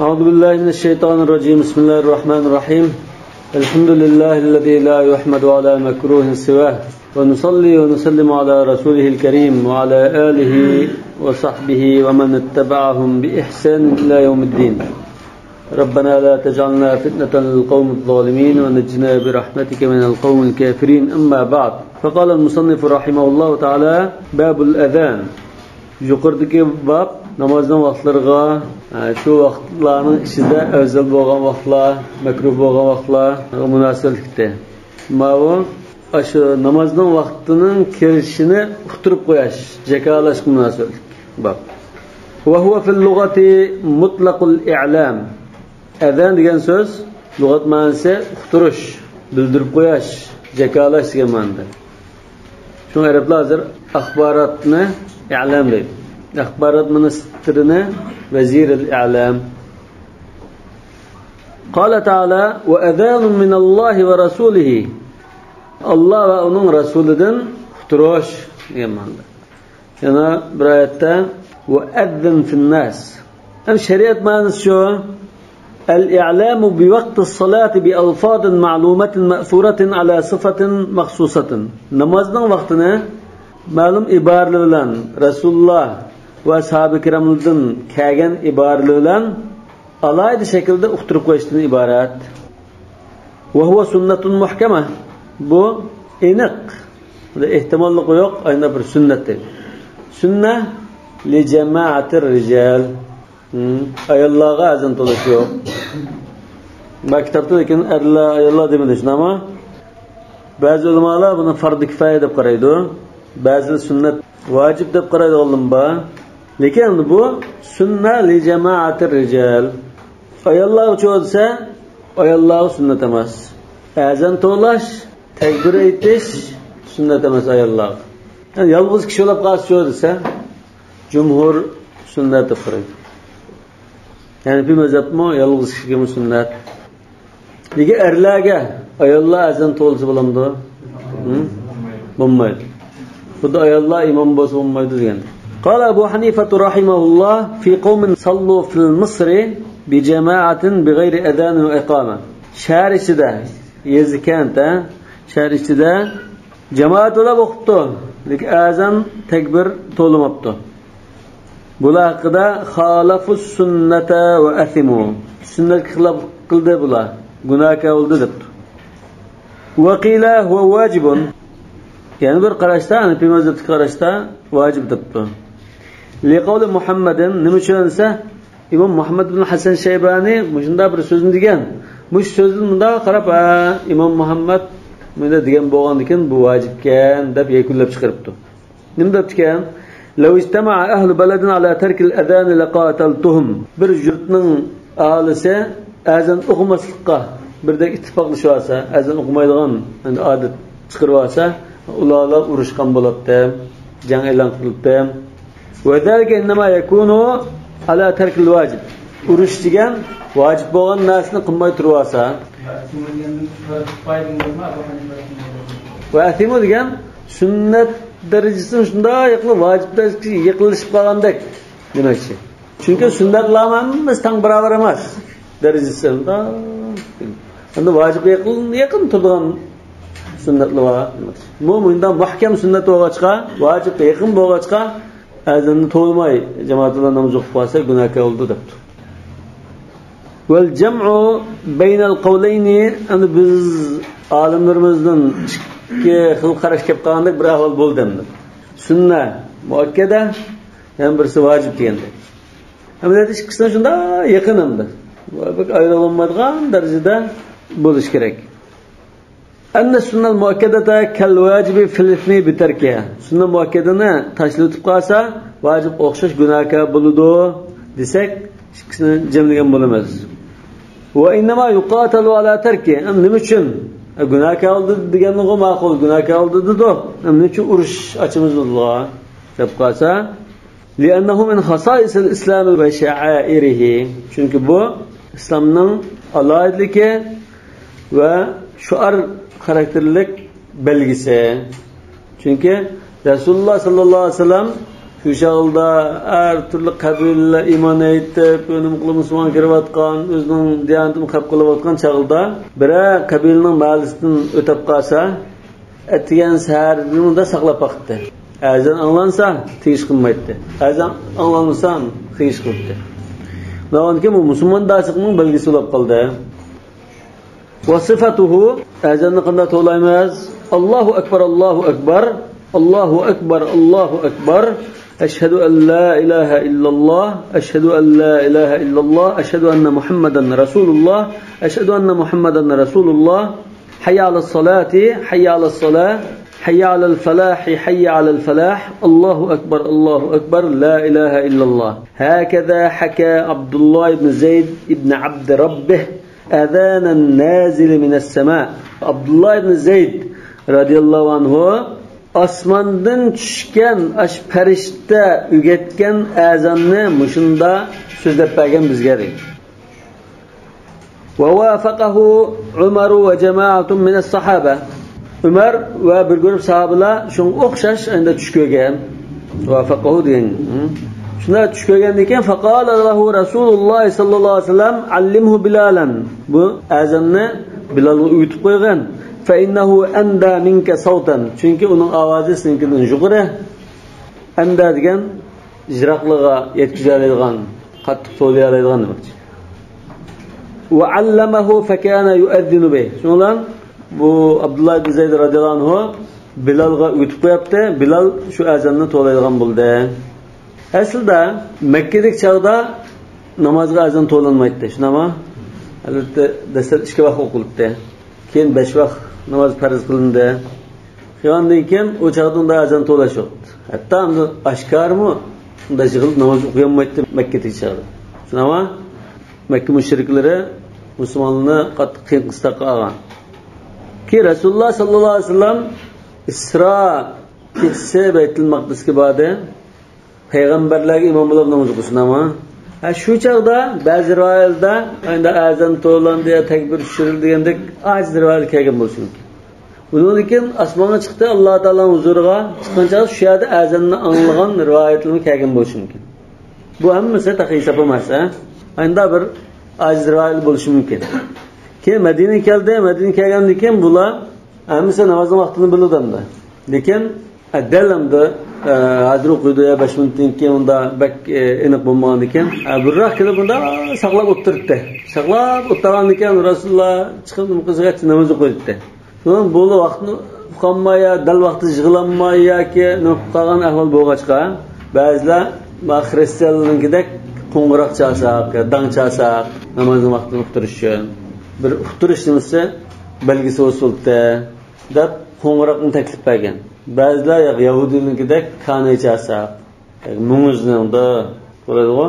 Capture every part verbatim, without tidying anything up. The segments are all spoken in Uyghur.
أعوذ بالله من الشيطان الرجيم. بسم الله الرحمن الرحيم. الحمد لله الذي لا يحمد على مكروه سواه. ونصلي ونسلم على رسوله الكريم وعلى آله وصحبه ومن اتبعهم بإحسان إلى يوم الدين. ربنا لا تجعلنا فتنة للقوم الظالمين ونجنا برحمتك من القوم الكافرين. أما بعد. فقال المصنف رحمه الله تعالى: باب الأذان. يۇقىرىدىكى باب نامازنىڭ ۋاقىتلىرىغا، ھە، شۇ ۋاقىتلارنىڭ ئىچىدە ئەۋزەل بولغان ۋاقىتلار، مەكرۇھ بولغان ۋاقىتلارغا مۇناسىۋەتلىكتە. ماۋۇ ئاشۇ نامازنىڭ ۋاقتىنىڭ كىرىشىنى ئۇقتۇرۇپ قويۇش، جاكارلاشقا مۇناسىۋەتلىك باب. وهو في اللغة مطلق الإعلام. ئەزان دېگەن سۆز لۇغەت مەنىسى ئۇقتۇرۇش، بىلدۈرۈپ قويۇش، جاكارلاش دېگەن مەنىدە. شۇڭا ئەرەبلەر ھازىر ئاخباراتنى ئەلام دەيدۇ. ئاخبارات مىنىستىرىنى ۋەزىرىل ئەلام. قال تعالى: وأذان من الله ورسوله. ئاللا ۋە ئۇنىڭ رەسۇلىدىن ئۇقتۇرۇش دېگەن مەنىدە. يەنە بىر ئايەتتە: وأذن في الناس. ھەم شەرىئەت مەنىسى شۇ. الإعلام بوقت الصلاة بألفاظ معلومة مأثورة على صفة مخصوصة. نامازنىڭ ۋاقتىنى مەلۇم ئىبارىلەر بىلەن، رەسۇلۇللا ۋە ساھابە كىراملاردىن كەلگەن ئىبارىلەر بىلەن ئالاھىدە شەكىلدە ئۇقتۇرۇپ قويۇشتىن ئىبارەت. وهو سنة محكمة. بۇ ئېنىق، بۇندا ئېھتىماللىقى يوق، ئاينا بىر سۈننەت دەيدۇ. سۈننە لىجامائەتىر رىجال. ھىم، ئاياللارغا ئەزان توۋلاش يوق. ما كىتابتا لېكىن ئەرلەر، ئاياللار دېمىدى، شۇنداقمۇ؟ بەزى ئۆلىمالار بۇنى فەردى كىپايە دەپ قارايدۇ. بەزى سۈننەت، ۋاجىپ دەپ قارايدىغانلىرىمۇ بار. لېكىن بۇ سۈننە لىجامائەتىر رىجال. ئاياللارغىچۇ دېسە، ئاياللارغا سۈننەت ئەمەس. ئەزان توۋلاش، تەكبىر ئېيتىش سۈننەت ئەمەس ئاياللارغا. يەنى يالغۇز كىشى بولۇپ قالسىچۇ دېسە، جۇمھۇر سۈننەت دەپ قارايدۇ. ھەنىفىي مەزھەپمۇ يالغۇز كىشىگىمۇ سۈننەت. لېكىن ئەرلەرگە، ئاياللار ئەزان توۋلىسا بولامدۇ؟ ھىم؟ بولمايدۇ. خۇددى ئاياللار ئىمام بولسا بولمايدۇ دېگەن. قال أبو حنيفة رحمه الله في قوم صلوا في مصر بجماعة بغير أذان وإقامة. شەھەر ئىچىدە، يېزا كەنت، ھە؟ شەھەر ئىچىدە جامائەت بولۇپ ئوقۇپتۇ، لېكىن ئەزان، تەكبىر توۋلىماپتۇ. بۇلار ھەققىدە خالفوا السنة وأثموا. سۈننەتكە خىلاپلىق قىلدى بۇلار، گۇناھكار بولدى دەپتۇ. وقيل هو واجب. يەنە بىر قاراشتا، ھەنىپىي مەزھەپتىكى قاراشتا ۋاجىپ دەپتۇ. لقول محمد، نېمە ئۈچۈن دېسە، ئىمام مۇھەممەد ئىبن ھەسەن شەيبانى مۇشۇنداق بىر سۆزنى دېگەن. مۇشۇ سۆزدىن مۇنداق قاراپ، ھە، ئىمام مۇھەممەد مۇنداق دېگەن بولغاندىكىن بۇ ۋاجىپكەن دەپ يەكۈنلەپ چىقىرىپتۇ. نېمە دەپتىكەن؟ لو اجتمع أهل بلد على ترك الأذان لقاتلتهم. بىر يۇرتنىڭ ئاھالىسى ئەزان ئوقۇماسلىققا بىردەك ئىتتىپاقلىشىۋالسا، ئەزان ئوقۇمايدىغان، يەنى ئادەت چىقىرىۋالسا، ئۇلارلا ئۇرۇشقان بولاتتى، جەڭ ئېلان قىلاتتى. وذلك إنما يكون على ترك الواجب. ئۇرۇش دېگەن ۋاجىپ بولغان نەرسىنى قىلماي تۇرۇۋالسا. ۋە ئەسىمۇ دېگەن سۈننەت دەرىجىسىدىن شۇنداق يېقىن، ۋاجىپ دەرىجىسىگە يېقىنلىشىپ قالغاندەك دېمەكچى. چۈنكى سۈننەتلەرمۇ ھەممىسى تەڭ باراۋەر ئەمەس دەرىجىسى. ئەمدى ۋاجىپقا يېقىن، يېقىن تۇرىدىغان سۈننەتلەر بار. بۇ مۇنداق مۇھكەم سۈننەت بولغاچقا، ۋاجىپقا يېقىن بولغاچقا، ئەزاننى توۋلىماي جامائەت بىلەن ناماز ئوقۇپ قالسا گۇناھكار بولىدۇ دەپتۇ. والجمع بين القولين، ئەمدى بىز ئالىملىرىمىزدىن ئىككى خىل قاراش كەپ قالغاندەك بىر ئەھۋال بولدى ئەمدى. سۈننە مۇئەككەدە، يەنە بىرسى ۋاجىپ دېگەندەك. ئەمەلىيەتتە ئىككىسىنى شۇنداق يېقىن ئەمدى. بەك ئايرىلالمايدىغان دەرىجىدە بولۇشى كېرەك. أن السنة المؤكدة كالواجب في الإثم بتركها. سۈننە مۇئەككەدىنى تاشلىۋېتىپ قالسا، ۋاجىپقا ئوخشاش گۇناھكار بولىدۇ دېسەك، ئىككىسىنى جەملىگەن بولىمىز. وإنما يقاتل على تركه. ئەمدى نېمە ئۈچۈن؟ ئە، گۇناھكار بولدى دېگەنمۇ ماقۇل، گۇناھكار بولدى دېدۇق. ئەمدى نېمە ئۈچۈن ئۇرۇش ئاچىمىز بۇلارغا دەپ قالسا، لأنه من خصائص الإسلام وشعائره. چۈنكى بۇ ئىسلامنىڭ ئالاھىدىلىكى ۋە شوئار خاراكتېرلىك بەلگىسى. چۈنكى رەسۇلۇللا ساللاللاھۇ ئەلەيھى ۋەسەللەم شۇ چاغدا ھەر تۈرلۈك قەبىلىلەر ئىمان ئېيتىپ، نېمە قىلىپ مۇسۇلمان كىرىۋاتقان، ئۆزىنىڭ دىيانىتىنى خەپ قىلىۋاتقان چاغدا، بىرەر قەبىلىنىڭ مەھەللىسىدىن ئۆتۈپ قالسا، ئەتىگەن سەھەردىن ئۇندا ساقلاپ باقتى. ئەزان ئاڭلانسا، تېگىش قىلمايتتى. ئەزان ئاڭلانمىسا، تېگىش قىلاتتى. ئۇنىڭدىن كېيىن بۇ مۇسۇلماندارچىلىقنىڭ بەلگىسى بولۇپ قالدى. ۋە سىفەتۇھۇ، ئەزاننى قانداق توۋلايمىز؟ ئاللاھۇ ئەكبەر، ئاللاھۇ ئەكبەر، ئاللاھۇ ئەكبەر، ئاللاھۇ ئەكبەر. ئەشھەدۇ ئەن لا ئىلاھە ئىللاللاھ، ئەشھەدۇ ئەن لا ئىلاھە ئىللاللاھ، ئەشھەدۇ ئەننە مۇھەممەدەن رەسۇلۇللاھ، ئەشھەدۇ ئەننە مۇھەممەدەن رەسۇلۇللاھ. حي على الصلاة، حي على الصلاة، حي على الفلاح، حي على الفلاح. الله أكبر، الله أكبر، لا إله إلا الله. هكذا حكى عبد الله بن زيد بن عبد ربه أذان النازل من السماء. ئابدۇللا ئىبن زەيد رەزىياللاھۇ ئەنھۇ ئاسماندىن چۈشكەن ئاشۇ پەرىشتە ئۆگەتكەن ئەزاننى مۇشۇندا سۆزلەپ بەرگەن بىزگە، دەيدۇ. ووافقه عمر وجماعة من الصحابة. ئۆمەر ۋە بىر گۇرۇپ ساھابىلار شۇڭا ئوخشاش ئەندە چۈش كۆرگەن. ۋافەقەھۇ دېگەن. شۇنداق چۈش كۆرگەندىن كېيىن، فقال له رسول الله صلى الله عليه وسلم علمه بلالا. بۇ ئەزاننى بىلالغا ئۆگىتىپ قويغىن. فإنه أندى منك صوتا. چۈنكى ئۇنىڭ ئاۋازى سېنىڭكىدىن يۇقىرى. ئەندى دېگەن يىراقلىققا يەتكۈزەلەيدىغان، قاتتىق توۋلىيالايدىغان دېمەكچى. وعلمه فكان يؤذن به. شۇنىڭ بىلەن بۇ ئابدۇللا ئىبن زەيد رەزىياللاھۇ ئەنھۇ بىلالغا ئۆگىتىپ قويۇپتۇ. بىلال شۇ ئەزاننى توۋلايدىغان بولدى. ئەسلىدە مەككىدىكى چاغدا نامازغا ئەزان توۋلانمايتتى، شۇنداقمۇ؟ ئەلۋەتتە، دەسلەپ ئىككى ۋاق ئوقۇلۇپتى. كېيىن بەش ۋاق ناماز پەرز قىلىندى. قىلغاندىن كېيىن ئۇ چاغدا ئۇنداق ئەزان توۋلاش يوق. ھەتتا ئەمدى ئاشكارىمۇ ئۇنداق يىغىلىپ ناماز ئوقۇيالمايتتى مەككىدىكى چاغدا. شۇنداقمۇ؟ مەككە مۇشرىكلىرى مۇسۇلمانلارنى قاتتىق قىيىن قىستاققا ئالغان. كېيىن رەسۇلۇللا ساللاللاھۇ ئەلەيھى ۋەسەللەم ئىسرا كېچىسى بەيتۇل مەقدىسكە باردى. پەيغەمبەرلەرگە ئىمام بولۇپ ناماز ئوقۇسۇن ئەمما. ھە، شۇ چاغدا بەزى رىۋايەتلەردە ئەمدى ئەزان توۋلاندى يا تەكبىر چۈشۈرۈلدى دېگەندەك ئاجىز رىۋايەت كەلگەن بولۇشى مۇمكىن. ئۇنىڭدىن كېيىن ئاسمانغا چىقتى، ئاللا تائالانىڭ ھۇزۇرىغا چىققان چاغدا شۇ يەردە ئەزاننى ئاڭلىغان رىۋايەتلىرىمۇ كەلگەن بولۇشى مۇمكىن. بۇ ھەممىسى تېخى ھېساب ئەمەس، ھە؟ ئانداق بىر ئاجىز رىۋايەت بولۇشى مۇمكىن. كېيىن مەدىنىگە كەلدى، مەدىنىگە كەلگەندىن كېيىن بۇلار ھەممىسى نامازنىڭ ۋاقتىنى بىلىدۇ ئەمدى. لېكىن، ئە، دەل ئەمدى، ئە، ھازىر ئوقۇيدۇ يا بەش مىنۇتتىن كېيىن ئۇنداق بەك، ئە، ئېنىق بولمىغاندىكىن، ئە، بۇرراق كېلىپ ئۇنداق ساقلاپ ئولتۇرۇپتۇ. ساقلاپ ئولتۇرغاندىن كېيىن رەسۇلۇللا چىقىپ نېمە قىلسىغاچ ناماز ئوقۇيدۇ. سوراڭ بۇ ۋاقىتنى ئۇقالماي يا دەل ۋاقتىدا يىغلانماي ياكى نېمە قىلىپ قالغان ئەھۋال بولغاچقا، بەزىلەر ما خىرىستىيانلارنىڭكىدەك قوڭغۇراق چالساق، داڭ چالساق، نامازنىڭ ۋاقتىنى ئۇقتۇرۇش ئۈچۈن بىر ئۇقتۇرۇش نېمىسى بەلگىسى بولسا بولدى دەپ قوڭغۇراقنى تەكلىپ بەرگەن. بەزىلەر يا-، يەھۇدىينىڭكىدەك كاناي چالساق، ياكى مۈڭگۈزنىڭدە بولىدىغۇ،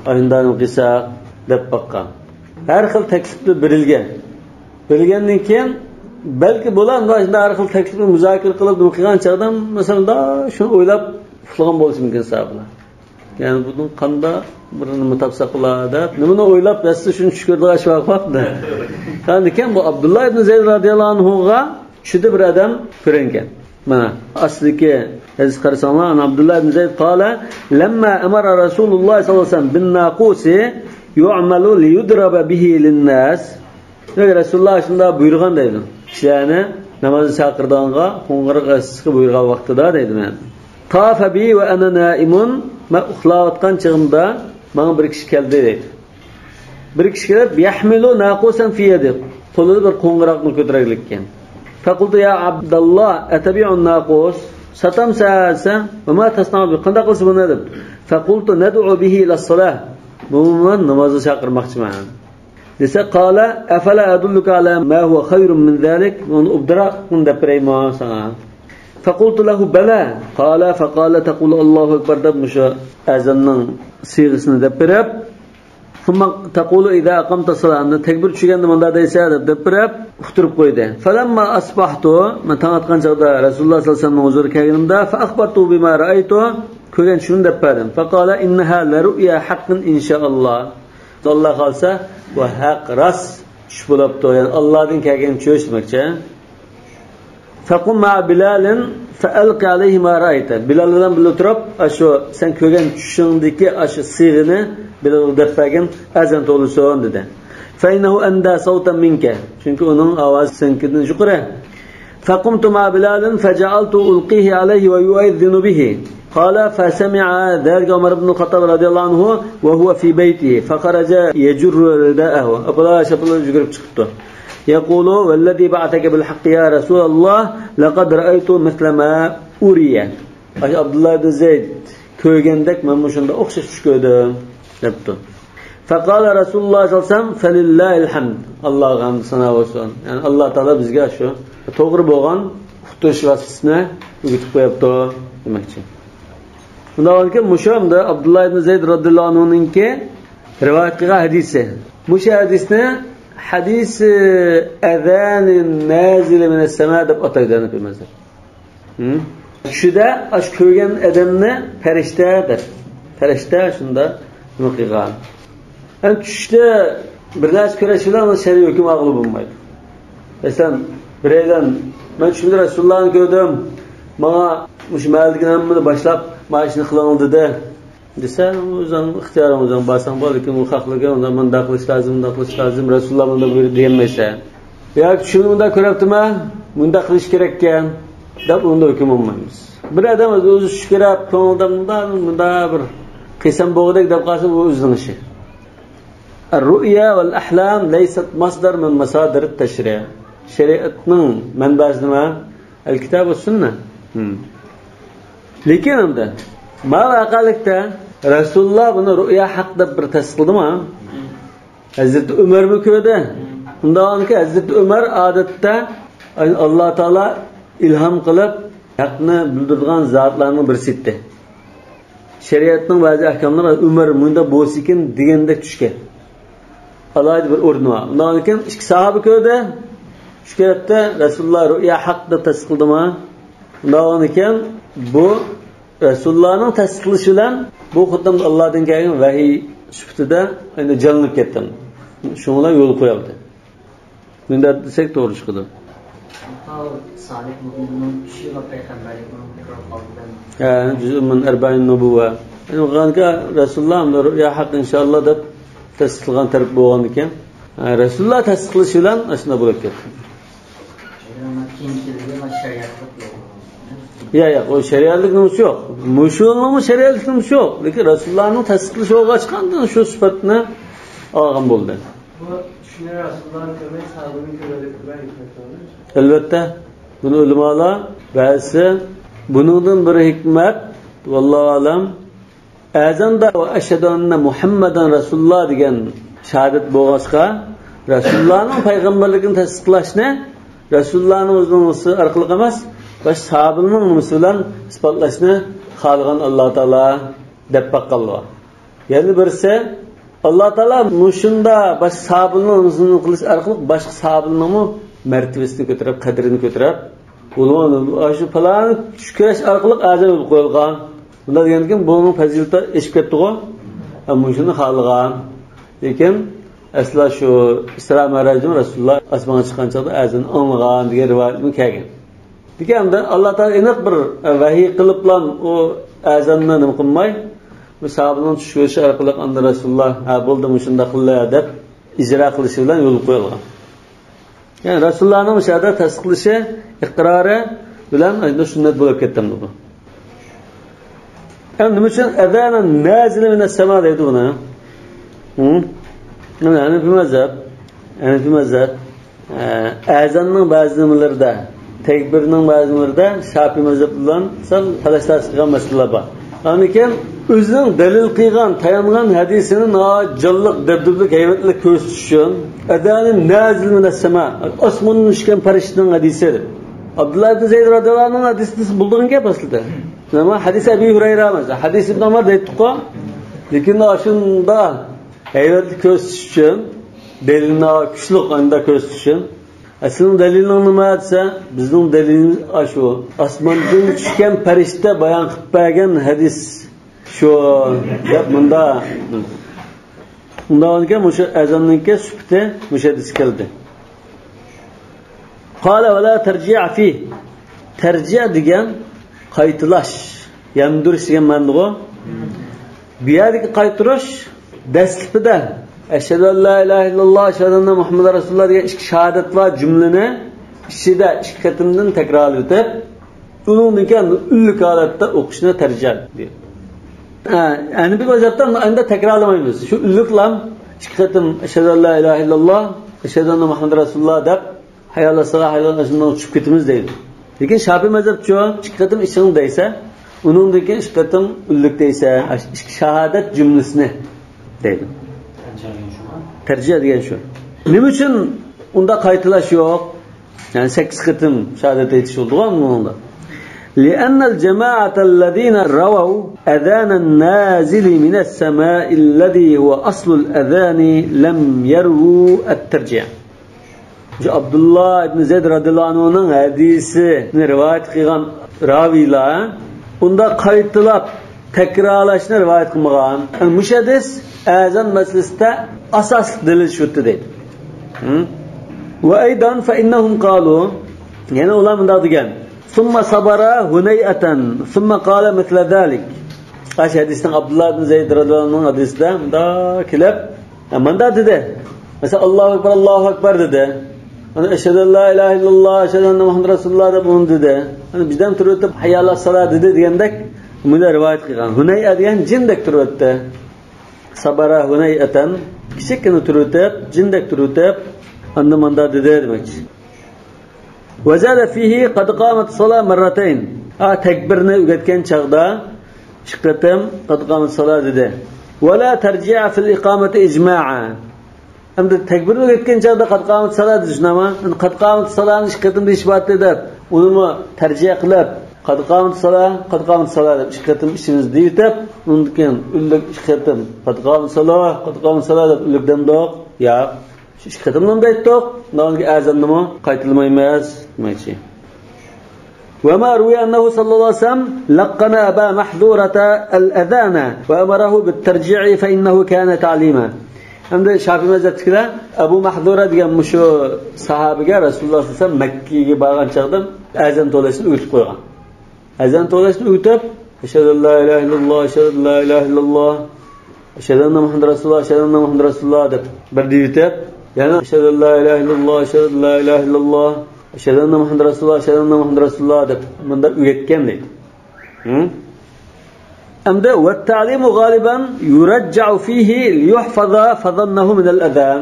ئايندانىم قىلساق دەپ باققان. ھەر خىل تەكلىپلەر بېرىلگەن. بېرىلگەندىن كېيىن، بەلكى بۇلار مۇنداق ھەر خىل تەكلىپنى مۇزاكىرە قىلىپ نېمە قىلغان چاغدا، مەسىلەن، مۇنداق شۇنى ئويلاپ ئۇخلىغان بولۇشى مۇمكىن ساھابىلار. يەنى بۇنىڭ قانداق بىر نېمە تاپساق بولا دەپ، نېمىنى ئويلاپ يەتسە شۇنى چۈش كۆردى ئاشۇ ۋاقىت. لېكىن بۇ ئابدۇللا ئىبن زەيد رەزىياللاھۇ ئەنھۇغا چۈشىدە بىر ئادەم كۆرۈنگەن. مانا، ئاستىدىكى ھەدىسكە قارىساڭلار، ئەن ئابدۇللا ئىبن زەيد قالە، لەمما ئەمەرە رەسۇلۇللا ساللاللاھۇ ئەلەيھى ۋەسەللەم بىن ناقۇسى يۇئمەلۇ لىيۇدرەبە بىھى لىنناس. دېمەك، رەسۇلۇللا شۇنداق بۇيرۇغان دەيدۇ. كىشىلەرنى نامازغا چاقىرىدىغانغا قوڭغۇراق ئېسىشقا بۇيرۇغان ۋاقتىدا دەيدۇ مەن. تافە بى ۋە ئەنە نائىمۇن، مەن ئۇخلاۋاتقان چېغىمدا ماڭا بىر كىشى كەلدى دەيدۇ. بىر كىشى كېلىپ، يەھمىلۇ ناقۇسەن فى يەدى، قولىدا بىر قوڭغۇراقنى كۆتۈرەلىككەن. فەقۇلتۇ يا ئابداللا، ئەتەبىئۇن ناقۇس، ساتامسەن دېسە، ۋە ما تەسنەئۇ بى، قانداق قىلىسەن بۇنى دەپ. فەقۇلتۇ نەدئۇ بىھى ئىلەسسالاھ، بۇنى مەن نامازغا چاقىرماقچىمەن. دېسە، قالە، ئەفەلا ئەدۇللۇكە ئەلا ما ھۇۋە خەيرۇن مىن زالىك، ئۇنىڭدىن ئوبدانراقنى دەپ بېرەيمۇ ساڭا؟ فەقۇلتۇ لەھۇ بەلە، قالە، فەقالە، تەقۇلۇ، ئاللاھۇ ئەكبەر دەپ، مۇشۇ ئەزاننىڭ سىيغىسىنى دەپ بېرىپ، ثم تقول إذا أقمت الصلاة، ئەمدى تەكبىر چۈشۈرگەندە مۇنداق دەيسەن دەپ، دەپ بېرىپ ئۇقتۇرۇپ قويدى. فلما أصبحت، مەن تاڭ ئاتقان چاغدا رەسۇلۇللا ساللاللاھۇ ئەلەيھى ۋەسەللەمنىڭ ھۇزۇرىغا كەلگىنىمدە، فأخبرته بما رأيت، كۆرگەن چۈشۈمنى دەپ بەردىم. فقال إنها لرؤيا حق إن شاء الله. ئاللا خالىسا، بۇ ھەق، راست چۈش بولاپتۇ. يەنى ئاللادىن كەلگەن چۈش دېمەكچى. فقم مع بلال فألق عليه ما رأيت. بىلال بىلەن بىللە تۇرۇپ، ئاشۇ سەن كۆرگەن چۈشۈڭدىكى ئاشۇ سىيغىنى بىلالغا دەپ بەرگىن، ئەزان توۋلىسۇن دېدى. فإنه أندى صوتا منك. چۈنكى ئۇنىڭ ئاۋازى سېنىڭكىدىن يۇقىرى. فقمت مع بلال فجعلت ألقيه عليه ويؤذن به. قال فسمع ذلك عمر بن الخطاب رضي الله عنه وهو في بيته فخرج يجر رداءه. ئاپىلا شاپىلا يۈگۈرۈپ چىقىپتۇ. يقول والذي بعثك بالحق يا رسول الله لقد رأيت مثل ما أري. ئاشۇ ئابدۇللا ئىبن زەيد كۆرگەندەك مەن مۇشۇنداق ئوخشاش چۈش كۆردۈم، دەپتۇ. فقال رسول الله صلى الله عليه وسلم فلله الحمد. ئاللاغا ھەمد سانا بولسۇن. يەنى ئاللا تائالا بىزگە شۇ توغرا بولغان ئۇقتۇرۇش ۋاسىتىسىنى ئۆگىتىپ قويۇپتۇ دېمەكچى. شۇنداق بولغانكى، مۇشۇ ئەمدى ئابدۇللا ئىبن زەيد رازىياللاھۇ ئەنھۇنىڭكى رىۋايەت قىلغان ھەدىسى. مۇشۇ ھەدىسنى ھەدىسى ئەزانى نازىلى مىنەس سەما دەپ ئاتايدۇ ھەنەفىي مەزھەپ. ھىم؟ چۈشىدە ئاشۇ كۆرگەن ئادەمنى پەرىشتە دەپ، پەرىشتە شۇنداق نېمە قىلغان. ئەمدى چۈشتە بىر نەرسە كۆرۈش بىلەن ئۇنىڭ شەرئىي ھۆكۈم ئاغلىق بولمايدۇ. مەسىلەن، بىرەيلەن، مەن چۈشۈمدە رەسۇلۇللانى كۆردۈم، ماڭا مۇشۇ مەھەللىدىكى ھەممىنى باشلاپ، مانا شۇنى قىلىڭ دېدى، دېسە، ئۆزۈڭ ئىختىيارىڭ، ئۆزۈڭ بارساڭ بار، لېكىن ئۇ خاھلىغان ئۇنداق، مۇنداق قىلىش لازىم، مۇنداق قىلىش لازىم، رەسۇلۇللا مۇنداق بۇيرۇدى دېيەلمەيسەن. ياكى چۈشۈمدە مۇنداق كۆرۈپتىمەن، مۇنداق قىلىش كېرەككەن، دەپ ئۇندا ھۆكۈم بولمايمىز. بىر ئادەم ئۆزى چۈش كۆرۈپ، كۆڭلىدە مۇنداق، مۇنداق بىر قىلسام بولغۇدەك دەپ قالسا، بۇ ئۆزىنىڭ ئىشى. الرؤيا والأحلام ليست مصدر من مصادر التشريع. شەرىئەتنىڭ مەنبەسى نېمە؟ الكتاب والسنة. ھىم. لېكىن ئەمدى، ما ۋەقەلىكتە رەسۇلۇللا بۇنى رۇئيا ھەق دەپ بىر تەستىقلىدىمۇ؟ ھەزرىتى ئۆمەرمۇ كۆردى. ئۇنداق بولغانكى، ھەزرىتى ئۆمەر ئادەتتە ئاللا تائالا ئىلھام قىلىپ ھەقنى بىلدۈرىدىغان زاتلارنىڭ بىرسى ئىدى. شەرىئەتنىڭ بەزى ئەھكاملىرى ئۆمەر مۇنداق بولسىكىن دېگەندەك چۈشكەن. ئالاھىدە بىر ئورنى بار. ئۇنداق ئىكەن، ئىككى ساھابە كۆردى. شۇ كەپتە رەسۇلۇللا رۇئيا ھەق دەپ تەستىقلىدىما؟ ئۇنداق ئىكەن، بۇ رەسۇلۇللانىڭ تەستىقلىشى بىلەن بۇ خۇددى ئاللادىن كەلگەن ۋەھىي سۈپىتىدە ئەنە جانلىنىپ كەتتى. شۇڭا يول قويۇلدى. مۇنداق دېسەك توغرا چىقىدۇ. سالىھ مۇبىننىڭ چۈشى ۋە پەيغەمبەرلىكىنىڭ تەكرار قالدى. ھە، جۈزئى مىن ئەربەئىن نۇبۇۋۋە. يەنى بولغانكى رەسۇلۇللا رۇئيا ھەق ئىنشائاللا دەپ تەستىقلىغان تەرەپ بولغاندىكىن، ھە، رەسۇلۇللا تەستىقلىشى بىلەن ئاشۇنداق بولۇپ كەتتى. يا، يا، ئۇ شەرىئەتلىك نېمىسى يوق. مۇشۇنىڭمۇ شەرىئەتلىك نېمىسى يوق. لېكىن رەسۇلۇللانىڭ تەستىقلىشى بولغاچقا، ئاندىن شۇ سۈپەتنى ئالغان بولدى. بۇ چۈشنى رەسۇلۇللانى كۆرمەي، ساھابىنى كۆرەلىك قىلغان ھېكمەت بارمۇ؟ ئەلۋەتتە، بۇنى ئۆلىمالار بەزىسى، بۇنىڭدىن بىر ھېكمەت، ۋاللاھۇ ئەلەم، ئەزاندا ۋە ئەشھەدۇ ئەننە مۇھەممەدەن رەسۇلۇللا دېگەن شاھادەت بولغاچقا، رەسۇلۇللانىڭ پەيغەمبەرلىكىنى تەستىقلاشنى رەسۇلۇللانىڭ ئۆزىنىڭ نېمىسى ئارقىلىق ئەمەس، باشقا ساھابىنىڭ نېمىسى بىلەن ئىسپاتلاشنى خالىغان ئاللا تائالا دەپ باققانلار. يەنە بىرسى، ئاللا تائالا مۇشۇنداق باشقا ساھابىنىڭ نېمىسىنى قىلىش ئارقىلىق باشقا ساھابىنىڭمۇ مەرتىۋىسىنى كۆتۈرۈپ، قەدرىنى كۆتۈرۈپ، ئۇلۇغ، ئاشۇ پالان چۈش كۆرۈش ئارقىلىق ئەزان بولۇپ قويۇلغان. بۇنداق دېگەندىكىن بۇنىڭ پەزىلىتى ئېشىپ كەتتىغۇ. ھە، مۇشۇنى خالىغان. لېكىن ئەسلا شۇ ئىسرا مەرەجدىمۇ رەسۇلۇللا ئاسمانغا چىققان چاغدا ئەزان ئاڭلىغان دېگەن رىۋايەتمۇ كەلگەن. لېكىن ئەمدى ئاللا تائالا ئېنىق بىر، ئە، ۋەھىي قىلىپلا ئۇ ئەزاننى نېمە قىلماي، بۇ ساھابىنىڭ چۈش كۆرۈشى ئارقىلىق ئاندىن رەسۇلۇللا، ھە، بولدى، مۇشۇنداق قىلىلا دەپ ئىجرا قىلىشى بىلەن يولغا قويۇلغان. يەنى رەسۇلۇللانىڭ مۇشۇ يەردە تەستىقلىشى، ئىقرارى بىلەن ئەنە سۈننەت بولۇپ كەتتى بۇ. ئەمدى نېمە ئۈچۈن ئەزانەن نازىلە مىنەس سەما دەيدۇ بۇنى؟ ھە؟ مانا ھەنەفىي مەزھەپ، ھەنەفىي مەزھەپ، ئە، ئەزاننىڭ بەزى نېمىلىرىدە، تەكبىرنىڭ بەزى نېمىلىرىدە شافىي مەزھەپ بىلەن سەل تالاش-تارتىش قىلغان مەسىلىلەر بار. ئاندىن كېيىن ئۆزىنىڭ دەلىل قىلغان، تايانغان ھەدىسىنى ناھايىتى جانلىق، دەبدەبىلىك، ھەيۋەتلىك كۆرسىتىش ئۈچۈن، ئەزانەن نازىلە مىنەس سەما، ئاسماندىن چۈشكەن پەرىشتىنىڭ ھەدىسى دەپ. ئابدۇللا ئىبن زەيد رازىياللاھۇ ئەنھۇنىڭ ھەدىسى دېسە بولىدىغان گەپ ئەسلىدە. نېمە؟ ھەدىس ئەبى ھۇرەيرە ئەمەس. ھەدىس ئىبن ئۆمەر دەيتتۇققۇ. لېكىن ئاشۇنداق ھەيۋەتلىك كۆرسىتىش ئۈچۈن، دەلىلنى كۈچلۈك ئانداق كۆرسىتىش ئۈچۈن. ئە، سېنىڭ دەلىلىڭ نېمە دېسە، بىزنىڭ دەلىلىمىز ئاشۇ. ئاسماندىن چۈشكەن پەرىشتە بايان قىلىپ بەرگەن ھەدىس شۇ دەپ مۇندا. ئۇنداق ئىكەن، مۇشۇ ئەزاننىڭكى سۈپىتى مۇشۇ ھەدىس كەلدى. قال ولا ترجيع فيه. تەرجىئە دېگەن قايتىلاش، ياندۇرۇش دېگەن مەنىدىغۇ. بۇ يەردىكى قايتۇرۇش دەسلىپىدە «ئەشھەدۇ ئەن لا ئىلاھە ئىللاللا، ئەشھەدۇ ئەننە مۇھەممەدەن رەسۇلۇللا» دېگەن ئىككى شاھادەت بار جۈملىنى ئىچىدە ئىككى قېتىمدىن تەكرارلىۋېتىپ، ئۇنىڭدىن كېيىن ئۈنلۈك ھالەتتە ئوقۇشنى تەرجىئە دەيدۇ. ھە، ھەنىپىي مەزھەپتە ئەمدى تەكرارلىمايمىز. شۇ ئۈنلۈكلام ئىككى قېتىم «ئەشھەدۇ ئەن لا ئىلاھە ئىللاللا، ئەشھەدۇ ئەننە مۇھەممەدەن رەسۇلۇللا» دەپ، «ھەييە ئەلەسسالاھ، ھەييە ئەلەلفەلاھ» دەپ چۈشۈپ كېتىمىز دەيدۇ. لېكىن شاپىي مەزھەپچۇ؟ ئىككى قېتىم ئىچىڭ دەيسە، ئۇنىڭدىن كېيىن ئىككى قېتىم ئۈنلۈك دەيسە، ئىككى شاھادەت جۈملىسىنى دەيدۇ. تەرجىئە دېگەن شۇ. نېمە ئۈچۈن ئۇنداق قايتىلاش يوق؟ يەنى سەككىز قېتىم شاھادەت ئېيتىش بولىدىغۇ ئۇنىڭدا. لأن الجماعة الذين رووا أذان النازل من السماء الذي هو أصل الأذان لم يروا الترجيع. شۇ ئابدۇللا ئىبن زەيد رەزىياللاھۇ ئەنھۇنىڭ ھەدىسىنى رىۋايەت قىلغان راۋىيلار ئۇنداق قايتىلاپ تەكرارلاشنى رىۋايەت قىلمىغان. يەنى مۇشۇ ھەدىس ئەزان مەسىلىسىدە ئاساسلىق دەلىل شۇ دەيدۇ. ھە؟ وأيضا فإنهم قالوا، يەنە ئۇلار مۇنداق دېگەن: ثم صبر هنيئة ثم قال مثل ذلك. ئاشۇ ھەدىستىن، ئابدۇللا ئىبن زەيد رەزىياللاھۇ ئەنھۇنىڭ ھەدىسىدە مۇنداق كېلىپ، ھە، مۇنداق دېدى. مەسىلەن، «ئاللاھۇ ئەكبەر، ئاللاھۇ ئەكبەر» دېدى. ئەشھەدۇ ئەن لا ئىلاھە ئىللاللا، ئەشھەدۇ ئەننە مۇھەممەدەن رەسۇلۇللا دەپ ئۇنى دېدى. يەنى بىردەم تۇرۇۋېتىپ «ھەييە ئەلەسسالاھ» دېدى دېگەندەك، بۇنى رىۋايەت قىلغان. ھۇنەيئە دېگەن جىندەك تۇرۇۋەتتى. سابارا ھۇنەيئەتەن، كىچىككىنە تۇرۇۋېتىپ، جىندەك تۇرۇۋېتىپ، ئاندىن ماندا دېدى دېمەكچى. وزاد فيه قد قامت الصلاة مرتين. ھە، تەكبىرنى ئۆگەتكەن چاغدا ئىككى قېتىم قد قامت الصلاة دېدى. ولا ترجيع في الإقامة إجماعا. ئەمدى تەكبىرنى ئۆگەتكەن چاغدا قد قامت الصلاة دېدى، شۇنداقمۇ؟ ئەمدى قد قامت الصلاة نى ئىككى قېتىم دېيىش بار دەپ، ئۇنىمۇ تەرجىئە قىلىپ، قد قامت الصلاة، قد قامت الصلاة دەپ ئىككى قېتىم ئىچىمىزدە دېيىۋېتىپ، ئۇنىڭدىن كېيىن ئۈنلۈك ئىككى قېتىم قد قامت الصلاة، قد قامت الصلاة دەپ ئۈنلۈك دەمدۇق؟ ياق. شۇ ئىككى قېتىملا دەيتتۇق، ئۇنىڭدىن كېيىن ئەزاننىمۇ قايتىلىمايمىز دېمەكچى. وما روي أنه صلى الله عليه وسلم لقن أبا محذورة الأذان وأمره بالترجيع فإنه كان تعليما. ئەمدى شاپىي مەزھەپتىكىلەر ئەبۇ مەھزۇرە دېگەن مۇشۇ ساھابىگە رەسۇلۇللا سەللەللاھۇ ئەلەيھى ۋەسەللەم مەككىگە بارغان چاغدا ئەزان توۋلاشنى ئۆگىتىپ قويغان. ئەزان توۋلاشنى ئۆگىتىپ، «ئەشھەدۇ ئەن لا ئىلاھە ئىللاللا، ئەشھەدۇ ئەن لا ئىلاھە ئىللاللا، ئەشھەدۇ ئەننە مۇھەممەدەن رەسۇلۇللا، ئەشھەدۇ ئەننە مۇھەممەدەن رەسۇلۇللا» دەپ بىر دېيىۋېتىپ، يەنە «ئەشھەدۇ ئەن لا ئىلاھە ئىللاللا، ئەشھەدۇ ئەن لا ئىلاھە ئىللاللا، ئەشھەدۇ ئەننە مۇھەممەدەن رەسۇلۇللا، ئەشھەدۇ ئەننە مۇھەممەدەن رەسۇلۇللا» دەپ مۇنداق ئۆگەتكەن دەيدۇ. ھە؟ ئەمدى «والتعليم غالبا يرجع فيه ليحفظ فظنه من الأذى».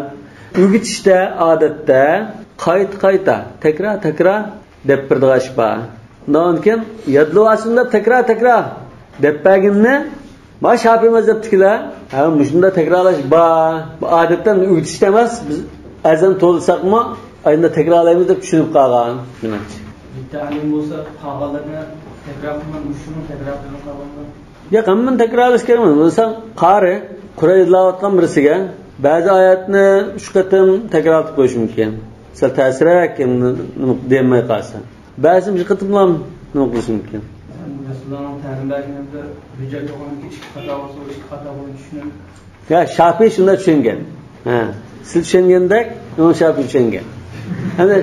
ئۆگىتىشتە ئادەتتە قايتا-قايتا، تەكرار-تەكرار دەپ بېرىدىغان ئىش بار. ئۇنىڭدىن كېيىن يادلىۋالسۇن دەپ تەكرار-تەكرار دەپ بەرگىنىنى، مانا شاپىي مەزھەپتىكىلەر، ھە، مۇشۇنداق تەكرارلاش بار. بۇ ئادەتتە ئۆگىتىشتە ئەمەس، بىز ئەزان توۋلىساقمۇ ئاينىدا تەكرارلايمىز دەپ چۈشىنىپ قالغان دېمەكچى. بىر تەلىم بولسا، قالغانلىرىنى تەكرار قىلماي، مۇشۇنى تەكرار قىلىدىغان قالغانلار. ياق، ھەممىنى تەكرارلاش كېرەك ئەمەس. مەسىلەن، قارى قۇرئان ئىزدەۋاتقان بىرسىگە بەزى ئايەتنى ئۈچ قېتىم تەكرارلاپ قويۇش مۇمكىن. سەل تەسرەك، نېمە دېيەلمەي قالسا. بەزىسى بىر قېتىملا نېمە قىلىشى مۇمكىن. رەسۇلۇللانىڭ تەلىم بەرگىنىدە بىر جاي توغرىلىقى ئىككى خاتا بولسا، ئىككى خاتا بولۇپ چۈشىنىپ. يا، شاپىي شۇنداق چۈشەنگەن. ھە. سىز چۈشەنگەندەك، ئۇمام شاپىي چۈشەنگەن. يەنى،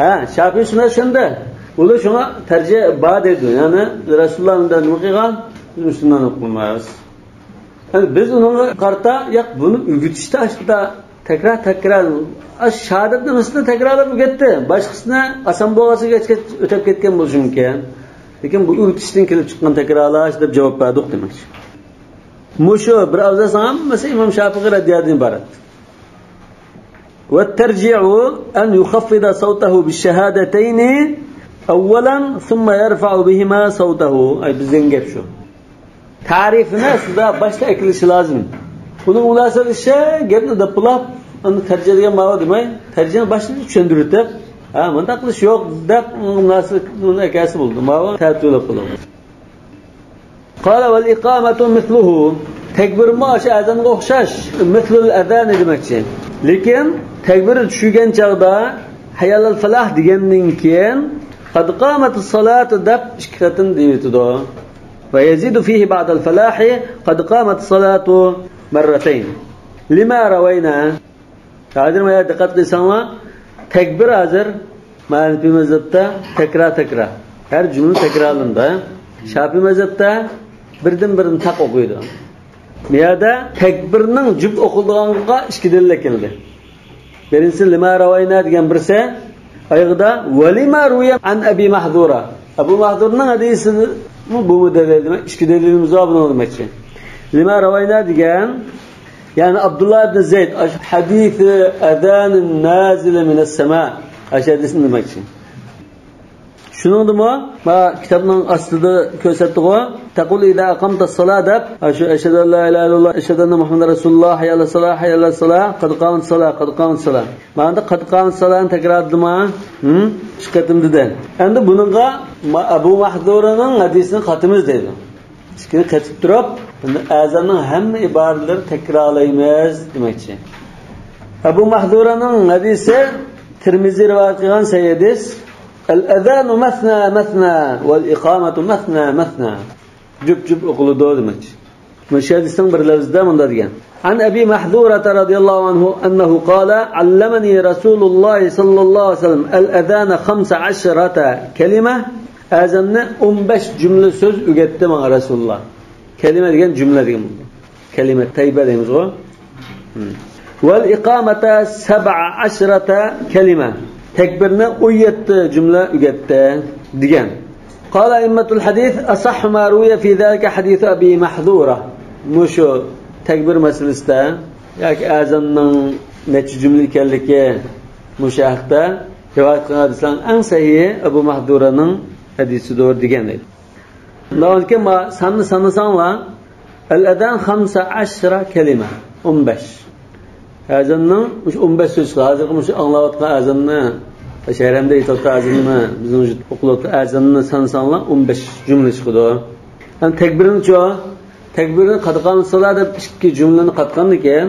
ھە، شاپىي شۇنداق چۈشەندى. ئۇلار شۇڭا تەرجىئە بار دەيدۇ. يەنى رەسۇلۇللا ئۇنداق نېمە قىلغان، بىز شۇنداق نېمە قىلمايمىز. يەنى بىز ئۇنىڭغا قارىتا، ياق، بۇنى ئۆگىتىشتە ئاشۇنداق تەكرار، تەكرار، ئاشۇ شاھادەت نېمىسىنى تەكرارلاپ ئۆگەتتى. باشقىسىنى ئاسان بولغاچقا ئۆتۈپ كەتكەن بولۇشى مۇمكىن. لېكىن بۇ ئۆگىتىشتىن كېلىپ چىققان تەكرارلاش دەپ جاۋاب بەردۇق دېمەكچى. مۇشۇ بىر ئابزاسنىڭ ھەممىسى ئىمام شاپىئىغا رەددىيەدىن ئىبارەت. والترجيع أن يخفض صوته بالشهادتين أولا ثم يرفع بهما صوته. ئەي، بىزدىن گەپ شۇ. تەرىپىنى سىزلەر باشتا ئەكېلىشى لازىم. ئۇنىڭ مۇناسىۋەتلىشى گەپنى دەپ بولاپ، ئاندىن تەرجىئە دېگەن ماۋۇ دېمەي، تەرجىئەنى باشتا چۈشەندۈرۈپ، ھە، مۇنداق قىلىش يوق دەپ، ئۇنىڭ مۇناسىۋەتلىك ئۇنى ئەكەلسە بولىدۇ. ماۋۇ تەتۈۋلەپ بولىدۇ. قال والإقامة مثله. تەكبىرمۇ ئاشۇ ئەزانغا ئوخشاش. مثل الأذان دېمەكچى. لېكىن تەكبىر چۈشۈرگەن چاغدا «ھەييە ئەلەل فەلاھ» دېگەندىن كېيىن «قەد قامەتىس سالاتۇ» دەپ ئىككى قېتىم دېيىۋېتىدۇ. ويزيد فيه بعد الفلاح قد قامت الصلاة مرتين لما روينا. ھازىر مانا دىققەت قىلساڭلار، تەكبىر ھازىر مانا ھەنىپىي مەزھەپتە تەكرار، تەكرار. ھەر جۈملە تەكرارلىنىدۇ. شاپىي مەزھەپتە بىردىن بىرىنى تاق ئوقۇيدۇ. بۇ يەردە تەكبىرنىڭ جۈپ ئوقۇلىدىغانلىقىغا ئىككى دەلىل كەلدى. بىرىنچىسى لىما راۋاينا دېگەن بىرسى، ئايىغىدا ۋەلىما رۇيە ئەن ئەبى مەھزۇرا. ئەبۇ مەھزۇرنىڭ ھەدىسىمۇ بۇ دەلىل، دېمەك، ئىككى دەلىلىمىز بار بۇنىڭ دېمەكچى. لىما راۋاينا دېگەن، يەنى ئابدۇللا ئىبن زەيد، ئاش-، ھەدىسى ئەزانىن نازىلە مىنەس سەما. ئاشۇ ھەدىسنى دېمەكچى. شۇنىڭدىمۇ، ما كىتابنىڭ ئاستىدا كۆرسەتتىغۇ، تەقۇل ئىزا ئەقامتەس سالا دەپ، ئاشۇ ئەشھەدۇ ئەللا ئىلاھە ئىللاللا، ئەشھەدۇ ئەننە مۇھەممەدەن رەسۇلۇللا، ھەييە ئەلەس سالا، ھەييە ئەلەس سالا، قەد قامەتەس سالا، قەد قامەتەس سالا. مانا قەد قامەتەس سالانى تەكرارلىدىما؟ ھىم؟ ئىككى قېتىم دېدى. ئەمدى بۇنىڭغا ما-، ئەبۇ مەھزۇرانىڭ ھەدىسىنى قاتىمىز دەيدۇ. ئىككىنى قېتىپ تۇرۇپ، ئەزاننىڭ ھەممە ئىبارىلىرىنى تەكرارلايمىز دېمەكچى. ئەبۇ مەھزۇرانىڭ ھەدىسى، تىرمىزى رىۋايەت قىلغان سەھىھ ھەدىس، ئەل ئەزانۇ مەسنا مەسنا ۋەل ئىقامەتۇ مەسنا مەسنا. جۈپ جۈپ ئوقۇلىدۇ دېمەكچى. مۇشۇ ھەدىسنىڭ بىر لەۋزىدە مۇنداق دېگەن. عن أبي محذورة رضي الله عنه أنه قال: علمني رسول الله صلى الله عليه وسلم الأذان خمس عشرة كلمة. ئەزاننى ئون بەش جۈملە سۆز ئۆگەتتى ماڭا رەسۇلۇللا. كەلىمە دېگەن جۈملە دېگەن بولىدۇ. كەلىمە تەيبە دەيمىزغۇ. ھىم. ۋەل ئىقامەتە سەبئە ئەشرەتە كەلىمە. تەكبىرنى ئون يەتتە جۈملە ئۆگەتتى دېگەن. قال أئمة الحديث: أصح ما روي في ذلك حديث أبي محذورة. مۇشۇ تەكبىر مەسىلىسىدە ياكى ئەزاننىڭ نەچچە جۈملە ئىكەنلىكى مۇشۇ ھەقتە رىۋايەت قىلغان ھەدىسلەرنىڭ ئەڭ سەھىھى ئەبۇ مەھزۇرانىڭ ھەدىسىدۇر دېگەن ئىدى. ئۇنداقكەن، ما ساننى سانىساڭلار، ئەل ئەزان خەمسە ئەشرە كەلىمە، ئون بەش. ئەزاننىڭ مۇشۇ ئون بەش سۆز چىقىدۇ. ھازىرقى مۇشۇ ئاڭلاۋاتقان ئەزاننى، شەھەرەمدە ئېيتىۋاتقان ئەزاننى، بىزنىڭ مۇشۇ ئوقۇلۇۋاتقان ئەزاننى سانىساڭلار، ئون بەش جۈملە چىقىدۇ. ھەم تەكبىرنىچۇ؟ تەكبىرنى قەد قامەتەس سالا دەپ ئىككى جۈملىنى قاتقاندىن كېيىن،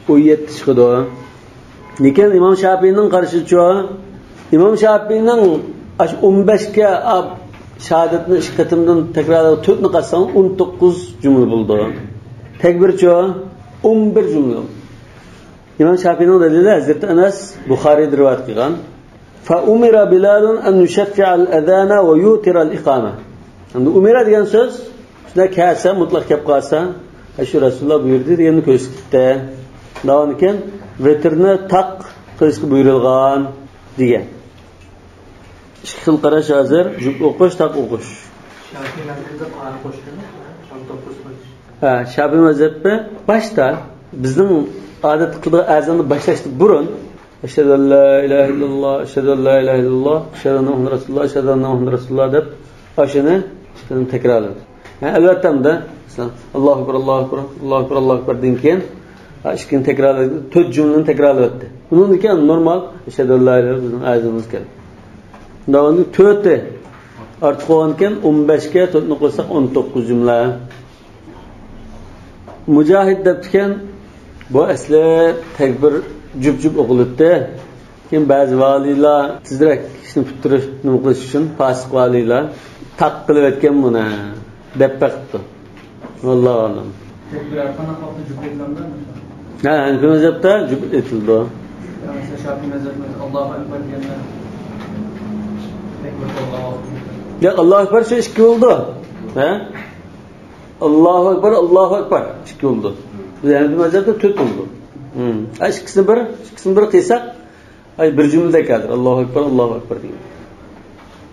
ئون يەتتە چىقىدۇ. لېكىن ئىمام شاپىئىنىڭ قارىشىچۇ؟ ئىمام شاپىئىنىڭ ئاشۇ ئون بەشكە ئاپ شاھادەتنى ئىككى قېتىمدىن تەكرارلاپ تۆتنى قاتساڭ، ئون توققۇز جۈملە بولىدۇ. تەكبىرچۇ؟ ئون بىر جۈملە. ئىمام شاپىئىنىڭ دەلىلى ھەزرىتى ئەنەس، بۇخارىيدا رىۋايەت قىلغان. فأمر بلال أن يشفع الأذان ويوتر الإقامة. ئەمدى ئۇمىرا دېگەن سۆز، شۇنداق كەلسە، مۇتلەق كەپ قالسا، ئاشۇ رەسۇلۇللا بۇيرۇدى دېگەننى كۆرسىتىپتۇ. داۋامىدىن كېيىن ۋىتىرنى تاق قىلىشقا بۇيرۇلغان دېگەن. ئىككى خىل قاراش ھازىر، جۈپ ئوقۇش، تاق ئوقۇش. شافىئىي مەزھەپتە قانۇن قوشقان، ئون توققۇز قويۇش. ھە، شافىئىي مەزھەپى باشتا بىزنىڭ ئادەتتە قىلىدىغان ئەزاننى باشلاشتىن بۇرۇن، ئەشھەدۇ ئەللا ئىلاھە ئىللاللا، ئەشھەدۇ ئەللا ئىلاھە ئىللاللا، ئەشھەدۇ ئەننە مۇھەممەدەن رەسۇلۇللا، ئەشھەدۇ ئەننە مۇھەممەدەن رەسۇلۇللا دەپ، ئاشۇنى تەكرارلىدى. ھە، ئەلۋەتتە، ئەمدى مەسىلەن، ئاللاھۇ ئەكبەر، ئاللاھۇ ئەكبەر، ئاللاھۇ ئەكبەر، ئاللاھۇ ئەكبەر دېگەن كېيىن، ھە، ئىككىنى تەكرارلىدى، تۆت جۈملىنى تەكرارلىۋەتتى. ئۇنىڭدىن كېيىن نورمال، ئەشھەدۇ ئەللا ئىلاھە ئىللاللا، بىزنىڭ ئەزانىمىز كەلدى. داۋامىدا تۆتى ئارتۇق بولغاندىكىن، ئون بەشكە تۆتنى قوشساق، ئون توققۇز جۈملە. مۇجاھىد دەپتىكەن، بۇ ئەسلى تەكبىر جۈپ-جۈپ ئوقۇلاتتى. كېيىن بەزى ۋالىيلار تېزرەك ئىشنى پۈتتۈرۈش، نېمە قىلىش ئۈچۈن، پاسىق ۋالىيلار تاق قىلىۋەتكەن بۇنى دەپ بېقىپتۇ. ۋاللاھۇ ئەلەم. تەكبىر ھەر قانداق ۋاقىتتا جۈپ ئېيتىلامدۇ؟ ھە، ھەنىفىي مەزھەپتە جۈپ ئېيتىلىدۇ. مەسىلەن، شافىئىي مەزھەپتە ئاللاھۇ ئەكبەر دېگەندە تەكبىر قىلغان ۋاقىتتا. ياق، ئاللاھۇ ئەكبەر شۇ ئىككى بولىدۇ. ھە؟ ئاللاھۇ ئەكبەر، ئاللاھۇ ئەكبەر. ئىككى بولىدۇ. بىز ھەنىپىي مەزھەپتە تۆت بولىدۇ. ھىم. ئە، ئىككىسىنى بىر، ئىككىسىنى بىر قىلساق، ئەي، بىر جۈملىدەك ھازىر. ئاللاھۇ ئەكبەر، ئاللاھۇ ئەكبەر دېگەن.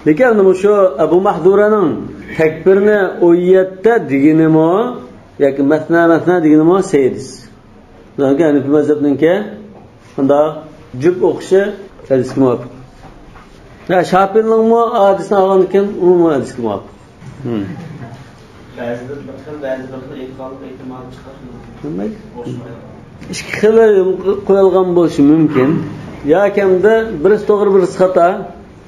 لېكىن مۇشۇ ئەبۇ مەھزۇرانىڭ تەكبىرنى ئون يەتتە دېگىنىمۇ ياكى مەسنا، مەسنا دېگىنىمۇ سەھىھ ھەدىس. چۈنكى ھەنىپىي مەزھەپنىڭكى شۇنداق جۈپ ئوقۇشى ھەدىسكە مۇۋاپىق. ھە، شاپىئىنىڭمۇ ھەدىسىنى ئالغاندىكىن، ئۇمۇ ھەدىسكە مۇۋاپىق. ھىم. بەزىدە بىر خىل، بەزىدە بىر خىل ئېيتقانلىق ئېھتىمالى چىقىدۇ. نېمە؟ ئوخشىمايدۇ. ئىككى خىل قويۇلغان بولۇشى مۇمكىن. ياكى ئەمدى بىرسى توغرا، بىرسى خاتا.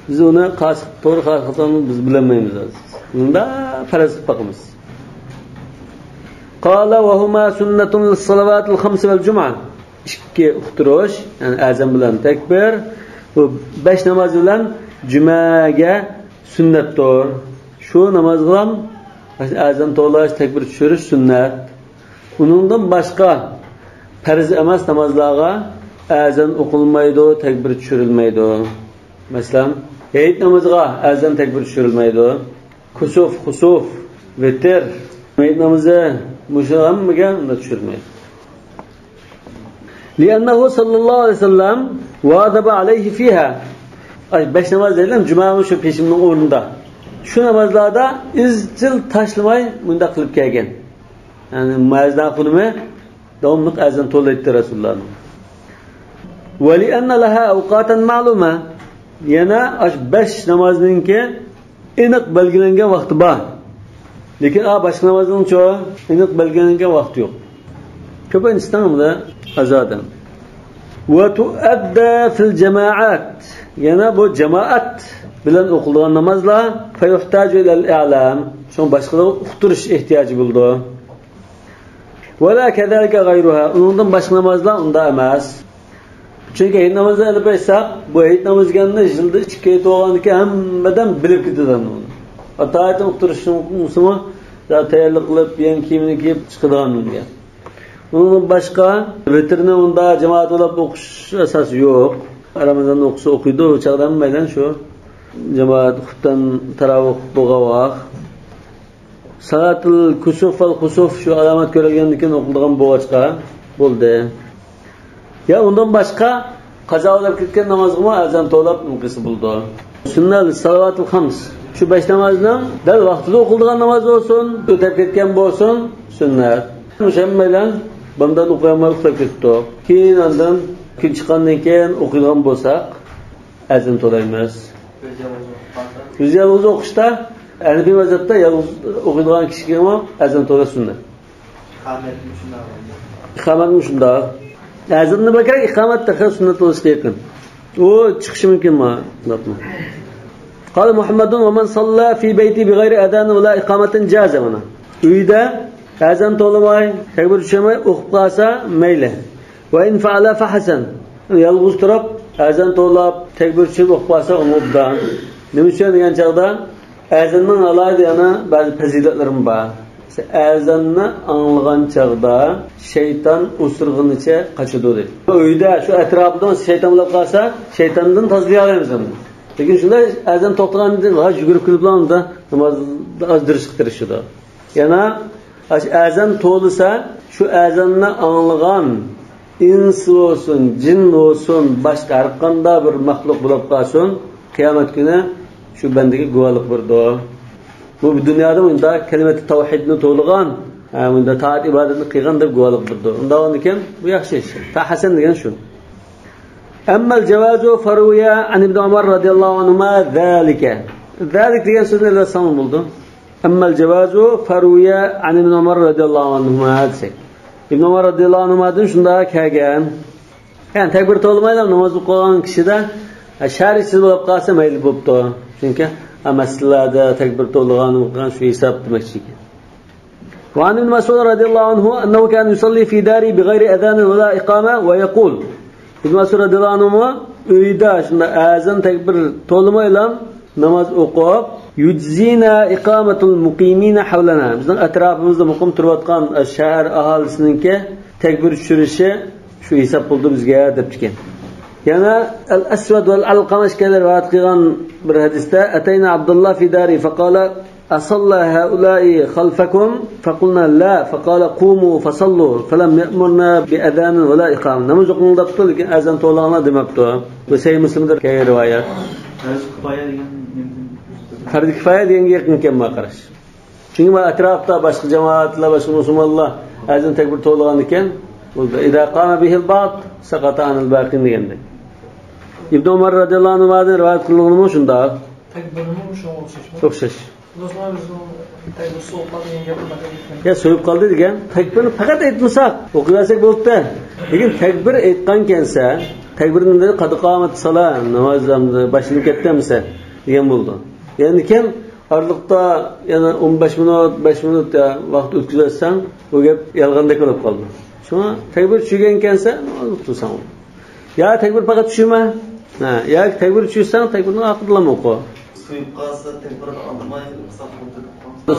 بىز ئۇنى قايسى توغرا، قايسى خاتانى بىز بىلەلمەيمىز ھازىر. بۇندا پەرەز قىلىپ باقىمىز. قال وهما سنة للصلوات الخمس والجمعة. ئىككى ئۇقتۇرۇش، يەنى ئەزان بىلەن تەكبىر، بۇ بەش ناماز بىلەن جۈمەگە سۈننەتتۇر. شۇ نامازغىلا ئەزان توۋلاش، تەكبىر چۈشۈرۈش سۈننەت. ئۇنىڭدىن باشقا پەرز ئەمەس نامازلارغا ئەزان ئوقۇلمايدۇ، تەكبىر چۈشۈرۈلمەيدۇ. مەسىلەن، ھېيت نامىزىغا ئەزان تەكبىر چۈشۈرۈلمەيدۇ. كۇسۇف، خۇسۇف، ۋىتىر، ھېيت نامىزى، مۇشۇ ھەممىگە ئۇنداق چۈشۈرۈلمەيدۇ. لأنه صلى الله عليه وسلم واظب عليه فيها. ئاي، بەش ناماز دەيلى، جۈمە شۇ پېشىمنىڭ ئورنىدا. شۇ نامازلاردا ئىزچىل تاشلىماي مۇنداق قىلىپ كەلگەن. يەنى مۇئەززىن خۇنۇمى داۋاملىق ئەزان توۋلايتتى رەسۇلۇللانىڭ. ولأن لها أوقاتا معلومة. يەنە ئاشۇ بەش نامازنىڭكى ئېنىق بەلگىلەنگەن ۋاقتى بار. لېكىن ئا باشقا نامازنىڭچۇ ئېنىق بەلگىلەنگەن ۋاقتى يوق. كۆپ ئىنسان بۇنى ئازادە. وتؤدى في الجماعات. يەنە بۇ جامائەت بىلەن ئوقۇلىدىغان نامازلار. فيحتاج إلى الإعلام. شۇڭا باشقىلارغا ئۇقتۇرۇش ئېھتىياجى بولىدۇ. ولا كذلك غيرها. ئۇنىڭدىن باشقا نامازلار ئۇنداق ئەمەس. چۈنكى ھېيت نامىزىنى ئېلىپ ئېيتساق، بۇ ھېيت نامىزى دېگەننى يىلدا ئىككى ھېيت بولغاندىكىن ھەممە ئادەم بىلىپ كېتىدۇ ئۇنى. ئاتايىتىنى ئۇقتۇرۇشنىڭ ئۇقمىسىمۇ، تەييارلىق قىلىپ، يېڭى كىيىمىنى كىيىپ چىقىدىغان دېگەن. ئۇنىڭدىن باشقا ۋىتىرنى ئۇندا جامائەت بولۇپ ئوقۇش ئاساسى يوق. رامىزاندا ئوقۇسا ئوقۇيدۇ، ئۇ چاغدا ھەممەيلەن شۇ جامائەت خۇپتەن تاراۋىھ بولغان ۋاق. سالاتۇل كۇسۇف ۋەل خۇسۇف شۇ ئالامەت كۆرۈلگەندىن كېيىن ئوقۇلىدىغان بولغاچقا بولدى. يا ئۇندىن باشقا قازا بولۇپ كەتكەن نامازغىمۇ ئەزان توۋلاپ ئوقۇسا بولىدۇ. سۈننەت سالىۋاتۇل خەمس. شۇ بەش نامازنىڭ دەل ۋاقتىدا ئوقۇلىدىغان ناماز بولسۇن، ئۆتۈپ كەتكەن بولسۇن، سۈننەت. شۇ ھەممەيلەن بامدات ئوقۇيالماي ئۇخلاپ كېتىپتۇ. كېيىن ئاندىن كۈن چىققاندىن كېيىن ئوقۇيدىغان بولساق، ئەزان توۋلايمىز. ئۆزى يالغۇز ئوقۇشتا، ھەنىفىي مەزھەپتە يالغۇز ئوقۇيدىغان كىشىگىمۇ ئەزان توۋلاش سۈننەت. ئىقامەتمۇ شۇنداق. ئىقامەتمۇ شۇنداق. ئەزاننى بەكرەك ئىقامەت تېخى سۈننەت بولۇشقا يېقىن. ئۇ چىقىشى مۇمكىن ما، شۇنداقمۇ؟ قال محمد ومن صلى في بيته بغير أذان ولا إقامة جاز مانا. ئۆيدە ئەزان توۋلىماي، تەكبىر چۈشۈرمەي ئوقۇپ قالسا مەيلى. وإن فعل فحسن. يالغۇز تۇرۇپ ئەزان توۋلاپ، تەكبىر چۈشۈرۈپ ئوقۇپ قالسا ئۇمۇ ئوبدان. نېمە ئۈچۈن دېگەن چاغدا ئەزاننىڭ ئالاھىدە يەنە بەزى پەزىلەتلىرىمۇ بار. ئەزاننى ئاڭلىغان چاغدا شەيتان ئۇسسۇرغىنىچە قاچىدۇ دەيدۇ. ئۆيدە شۇ ئەتراپىدا شەيتان بولۇپ قالسا، شەيتاندىن تازىلىيالايمىز ئەمدى. لېكىن شۇنداق ئەزان توختىغاندىن يۈگۈرۈپ كېلىپلا ئۇندا نامازدا ئازدۇرۇشقا تىرىشىدۇ. يەنە ئەزان توۋلىسا، شۇ ئەزاننى ئاڭلىغان ئىنس بولسۇن، جىن بولسۇن، باشقا ھەر قانداق بىر مەخلۇق بولۇپ قالسۇن، قىيامەت كۈنى شۇ بەندىگە گۇۋاھلىق بېرىدۇ. بۇ دۇنيادا مۇنداق كەلىمەتى تەۋھىدنى توۋلىغان، ھە، مۇنداق تائەت ئىبادەتنى قىلغان دەپ گۇۋاھلىق بېرىدۇ. ئۇنداق بولغاندىكىن بۇ ياخشى ئىش. فەھسەن دېگەن شۇ. أما الجواز فروي عن ابن عمر رضي الله عنهما ذلك. ذلك دېگەن سۆزنى ئېلىۋەتسەڭ بولىدۇ. أما الجواز فروي عن ابن عمر رضي الله عنهما دېسەك. ئىبن ئۆمەر رەزىياللاھۇ ئەنھۇمادىن شۇنداق كەلگەن. يەنى تەكبىر توۋلىمايلا ناماز ئوقۇغان كىشىدە شەھەر ئىچىدە بولۇپ قالسا مەيلى بوپتۇ. چۈنكى مەسچىتلەردە تەكبىر توۋلىغان، ئوقۇغان شۇ ھېساب دېمەكچى ئىكەن. وعن ابن مسعود رضي الله عنه أنه كان يصلي في داره بغير أذان ولا إقامة ويقول. ئىبن مەسئۇد رەزىياللاھۇ ئەنھۇمۇ ئۆيىدە شۇنداق ئەزان تەكبىر توۋلىمايلا ناماز ئوقۇپ، يجزينا إقامة المقيمين حولنا. بىزنىڭ ئەتراپىمىزدا مۇقىم تۇرۇۋاتقان شەھەر ئاھالىسىنىڭكى تەكبىر چۈشۈرۈشى شۇ ھېساب بولدى بىزگە، دەپتىكەن. يەنە ئەل ئەسۋەد ۋەل ئەلقەمە ئىككىيلەن رىۋايەت قىلغان بىر ھەدىستە، أتينا عبد الله في داره فقال، أصلى هؤلاء خلفكم؟ فقلنا، لا. فقال، قوموا فصلوا، فلم يأمرنا بأذان ولا إقامة. ناماز ئوقۇڭ دەپتۇ، لېكىن ئەزان توۋلاڭلار دېمەپتۇ. بۇ سەھىھ مۇسلىمدا كەلگەن رىۋايەت. پەرز كىپايە دېگەن نېمىدىن؟ پەرز كىپايە دېگەنگە يېقىن ئىكەن ماڭا قاراش. چۈنكى مانا ئەتراپتا باشقا جامائەتلەر، باشقا مۇسۇلمانلار ئەزان تەكبىر توۋلىغان ئىكەن، بولدى. إذا قام به البعض سقط عن الباقين دېگەندەك. ئىبن ئۆمەر رەزىياللاھۇ ئەنھۇمادىن رىۋايەت قىلىنغىنىمۇ شۇنداق. تەكبىرنىمۇ شۇڭا ئوخشاشمۇ؟ ئوخشاش. يا سويۇپ قالدى دېگەن، تەكبىرنى پەقەت ئېيتمىساق، ئوقۇۋەرسەك بولدى. لېكىن تەكبىر ئېيتقانكەنسەن، تەكبىردىن قەد قامەتىس سالا، ناماز باشلىنىپ كەتتى ئەمىسە دېگەن بولىدۇ. يەنىكەن ئارىلىقتا يەنە ئون بەش مىنۇت، بەش مىنۇت يا ۋاقىت ئۆتكۈزۈۋەتسەڭ، بۇ گەپ يالغاندەك بولۇپ قالىدۇ. شۇڭا تەكبىر چۈشۈرگەنكەنسەن، ناماز ئوقۇتساڭ. يا تەكبىر پەقەت چۈشۈرمە. ھە، ياكى تەكبىر چۈشۈرسەڭ، تەكبىرنىڭ ئاخىرىدىلا ئوقۇ. سويۇپ قالسا، تەكبىرنى ئالماي،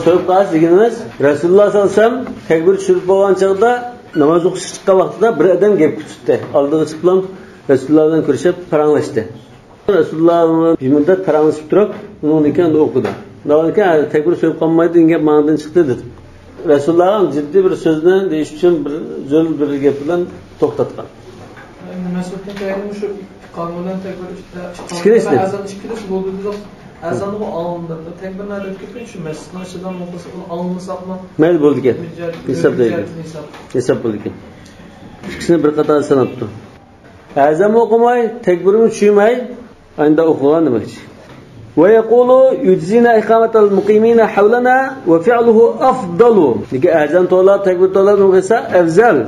سويۇپ قالسا دېگىنىمىز، رەسۇلۇللاھ سەللەللاھۇ ئەلەيھى ۋەسەللەم تەكبىر چۈشۈرۈپ بولغان چاغدا ناماز ئوقۇشقا چىققان ۋاقتىدا بىر ئادەم گەپكە تۇتتى. ئالدىغا چىقىپلا رەسۇلۇللاھ بىلەن كۆرۈشۈپ پاراڭلاشتى. رەسۇلۇللا بىر مۇددەت پاراڭلىشىپ تۇرۇپ، ئۇنىڭدىن كېيىن ئەمدى ئوقۇدى. ئۇنىڭدىن كېيىن تەكبىر سۆيۈپ قالمايدۇ دېگەن گەپ ماڭدىن چىقتى دېدى. رەسۇلۇللاغا جىددىي بىر سۆزنى دېيىش ئۈچۈن بىر زۆل بىر گەپ بىلەن توختاتقان. ئەمدى مەسئۇدتىن كەينى مۇشۇ ئىقامە بىلەن تەكبىر ئىككىلىسى ئىككىلىسى ئەزان ئىككىلىسى بولدى دېدۇق. ئەزانغا ئالدىن تەكبىر نەدە ئۆتكەن؟ شۇ مەسچىتنىڭ ئىچىدە بولمىسا ئۇنى ئالمىساقمۇ؟ مەيلى، بولىدىكەن. ھېسابلايدۇ. ھېساب. ھېساب بولىدىكەن. ئىككىسىنى بىر قاتار ساناپتۇ. ئەزانمۇ ئوقۇماي، تەكبىرمۇ چۈشۈرمەي، ئاندىن ئوقۇغان دېمەكچى. ويقول يجزينا إقامة المقيمين حولنا وفعله أفضل. لېكىن ئەزان توۋلاپ، تەكبىر توۋلاپ نېمە قىلسا ئەۋزەل.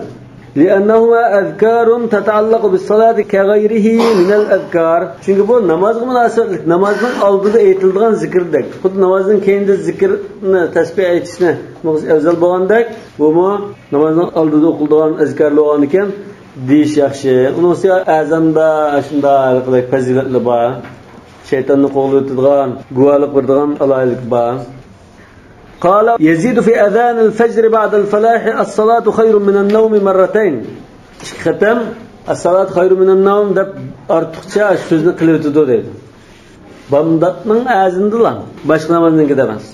لأنهما أذكار تتعلق بالصلاة كغيره من الأذكار. چۈنكى بۇ نامازغا مۇناسىۋەتلىك، نامازنىڭ ئالدىدا ئېيتىلىدىغان زىكىردەك. خۇددى نامازدىن كېيىندە زىكىرنى، تەسبىھ ئېيتىشنى ئەۋزەل بولغاندەك، بۇمۇ نامازنىڭ ئالدىدا ئوقۇلىدىغان ئەزكارلار بولغاندىكىن، دېيىش ياخشى. ئۇنىڭ ئۈستىگە ئەزاندا شۇنداق ھەر قىلىق پەزىلەتلەر بار. شەيتاننى قوغلىۋېتىدىغان، گۇۋاھلىق بېرىدىغان ئالاھىدىلىك بار. قال يزيد في أذان الفجر بعد الفلاح الصلاة خير من النوم مرتين. ئىككى قېتىم ئەسسالاتۇ خەيرۇ مىنەن نەۋم دەپ ئارتۇقچە سۆزنى قىلىۋېتىدۇ دەيدۇ. بامداتنىڭ ئەزىنىدىلا، باشقا نامازنىڭكىدە ئەمەس.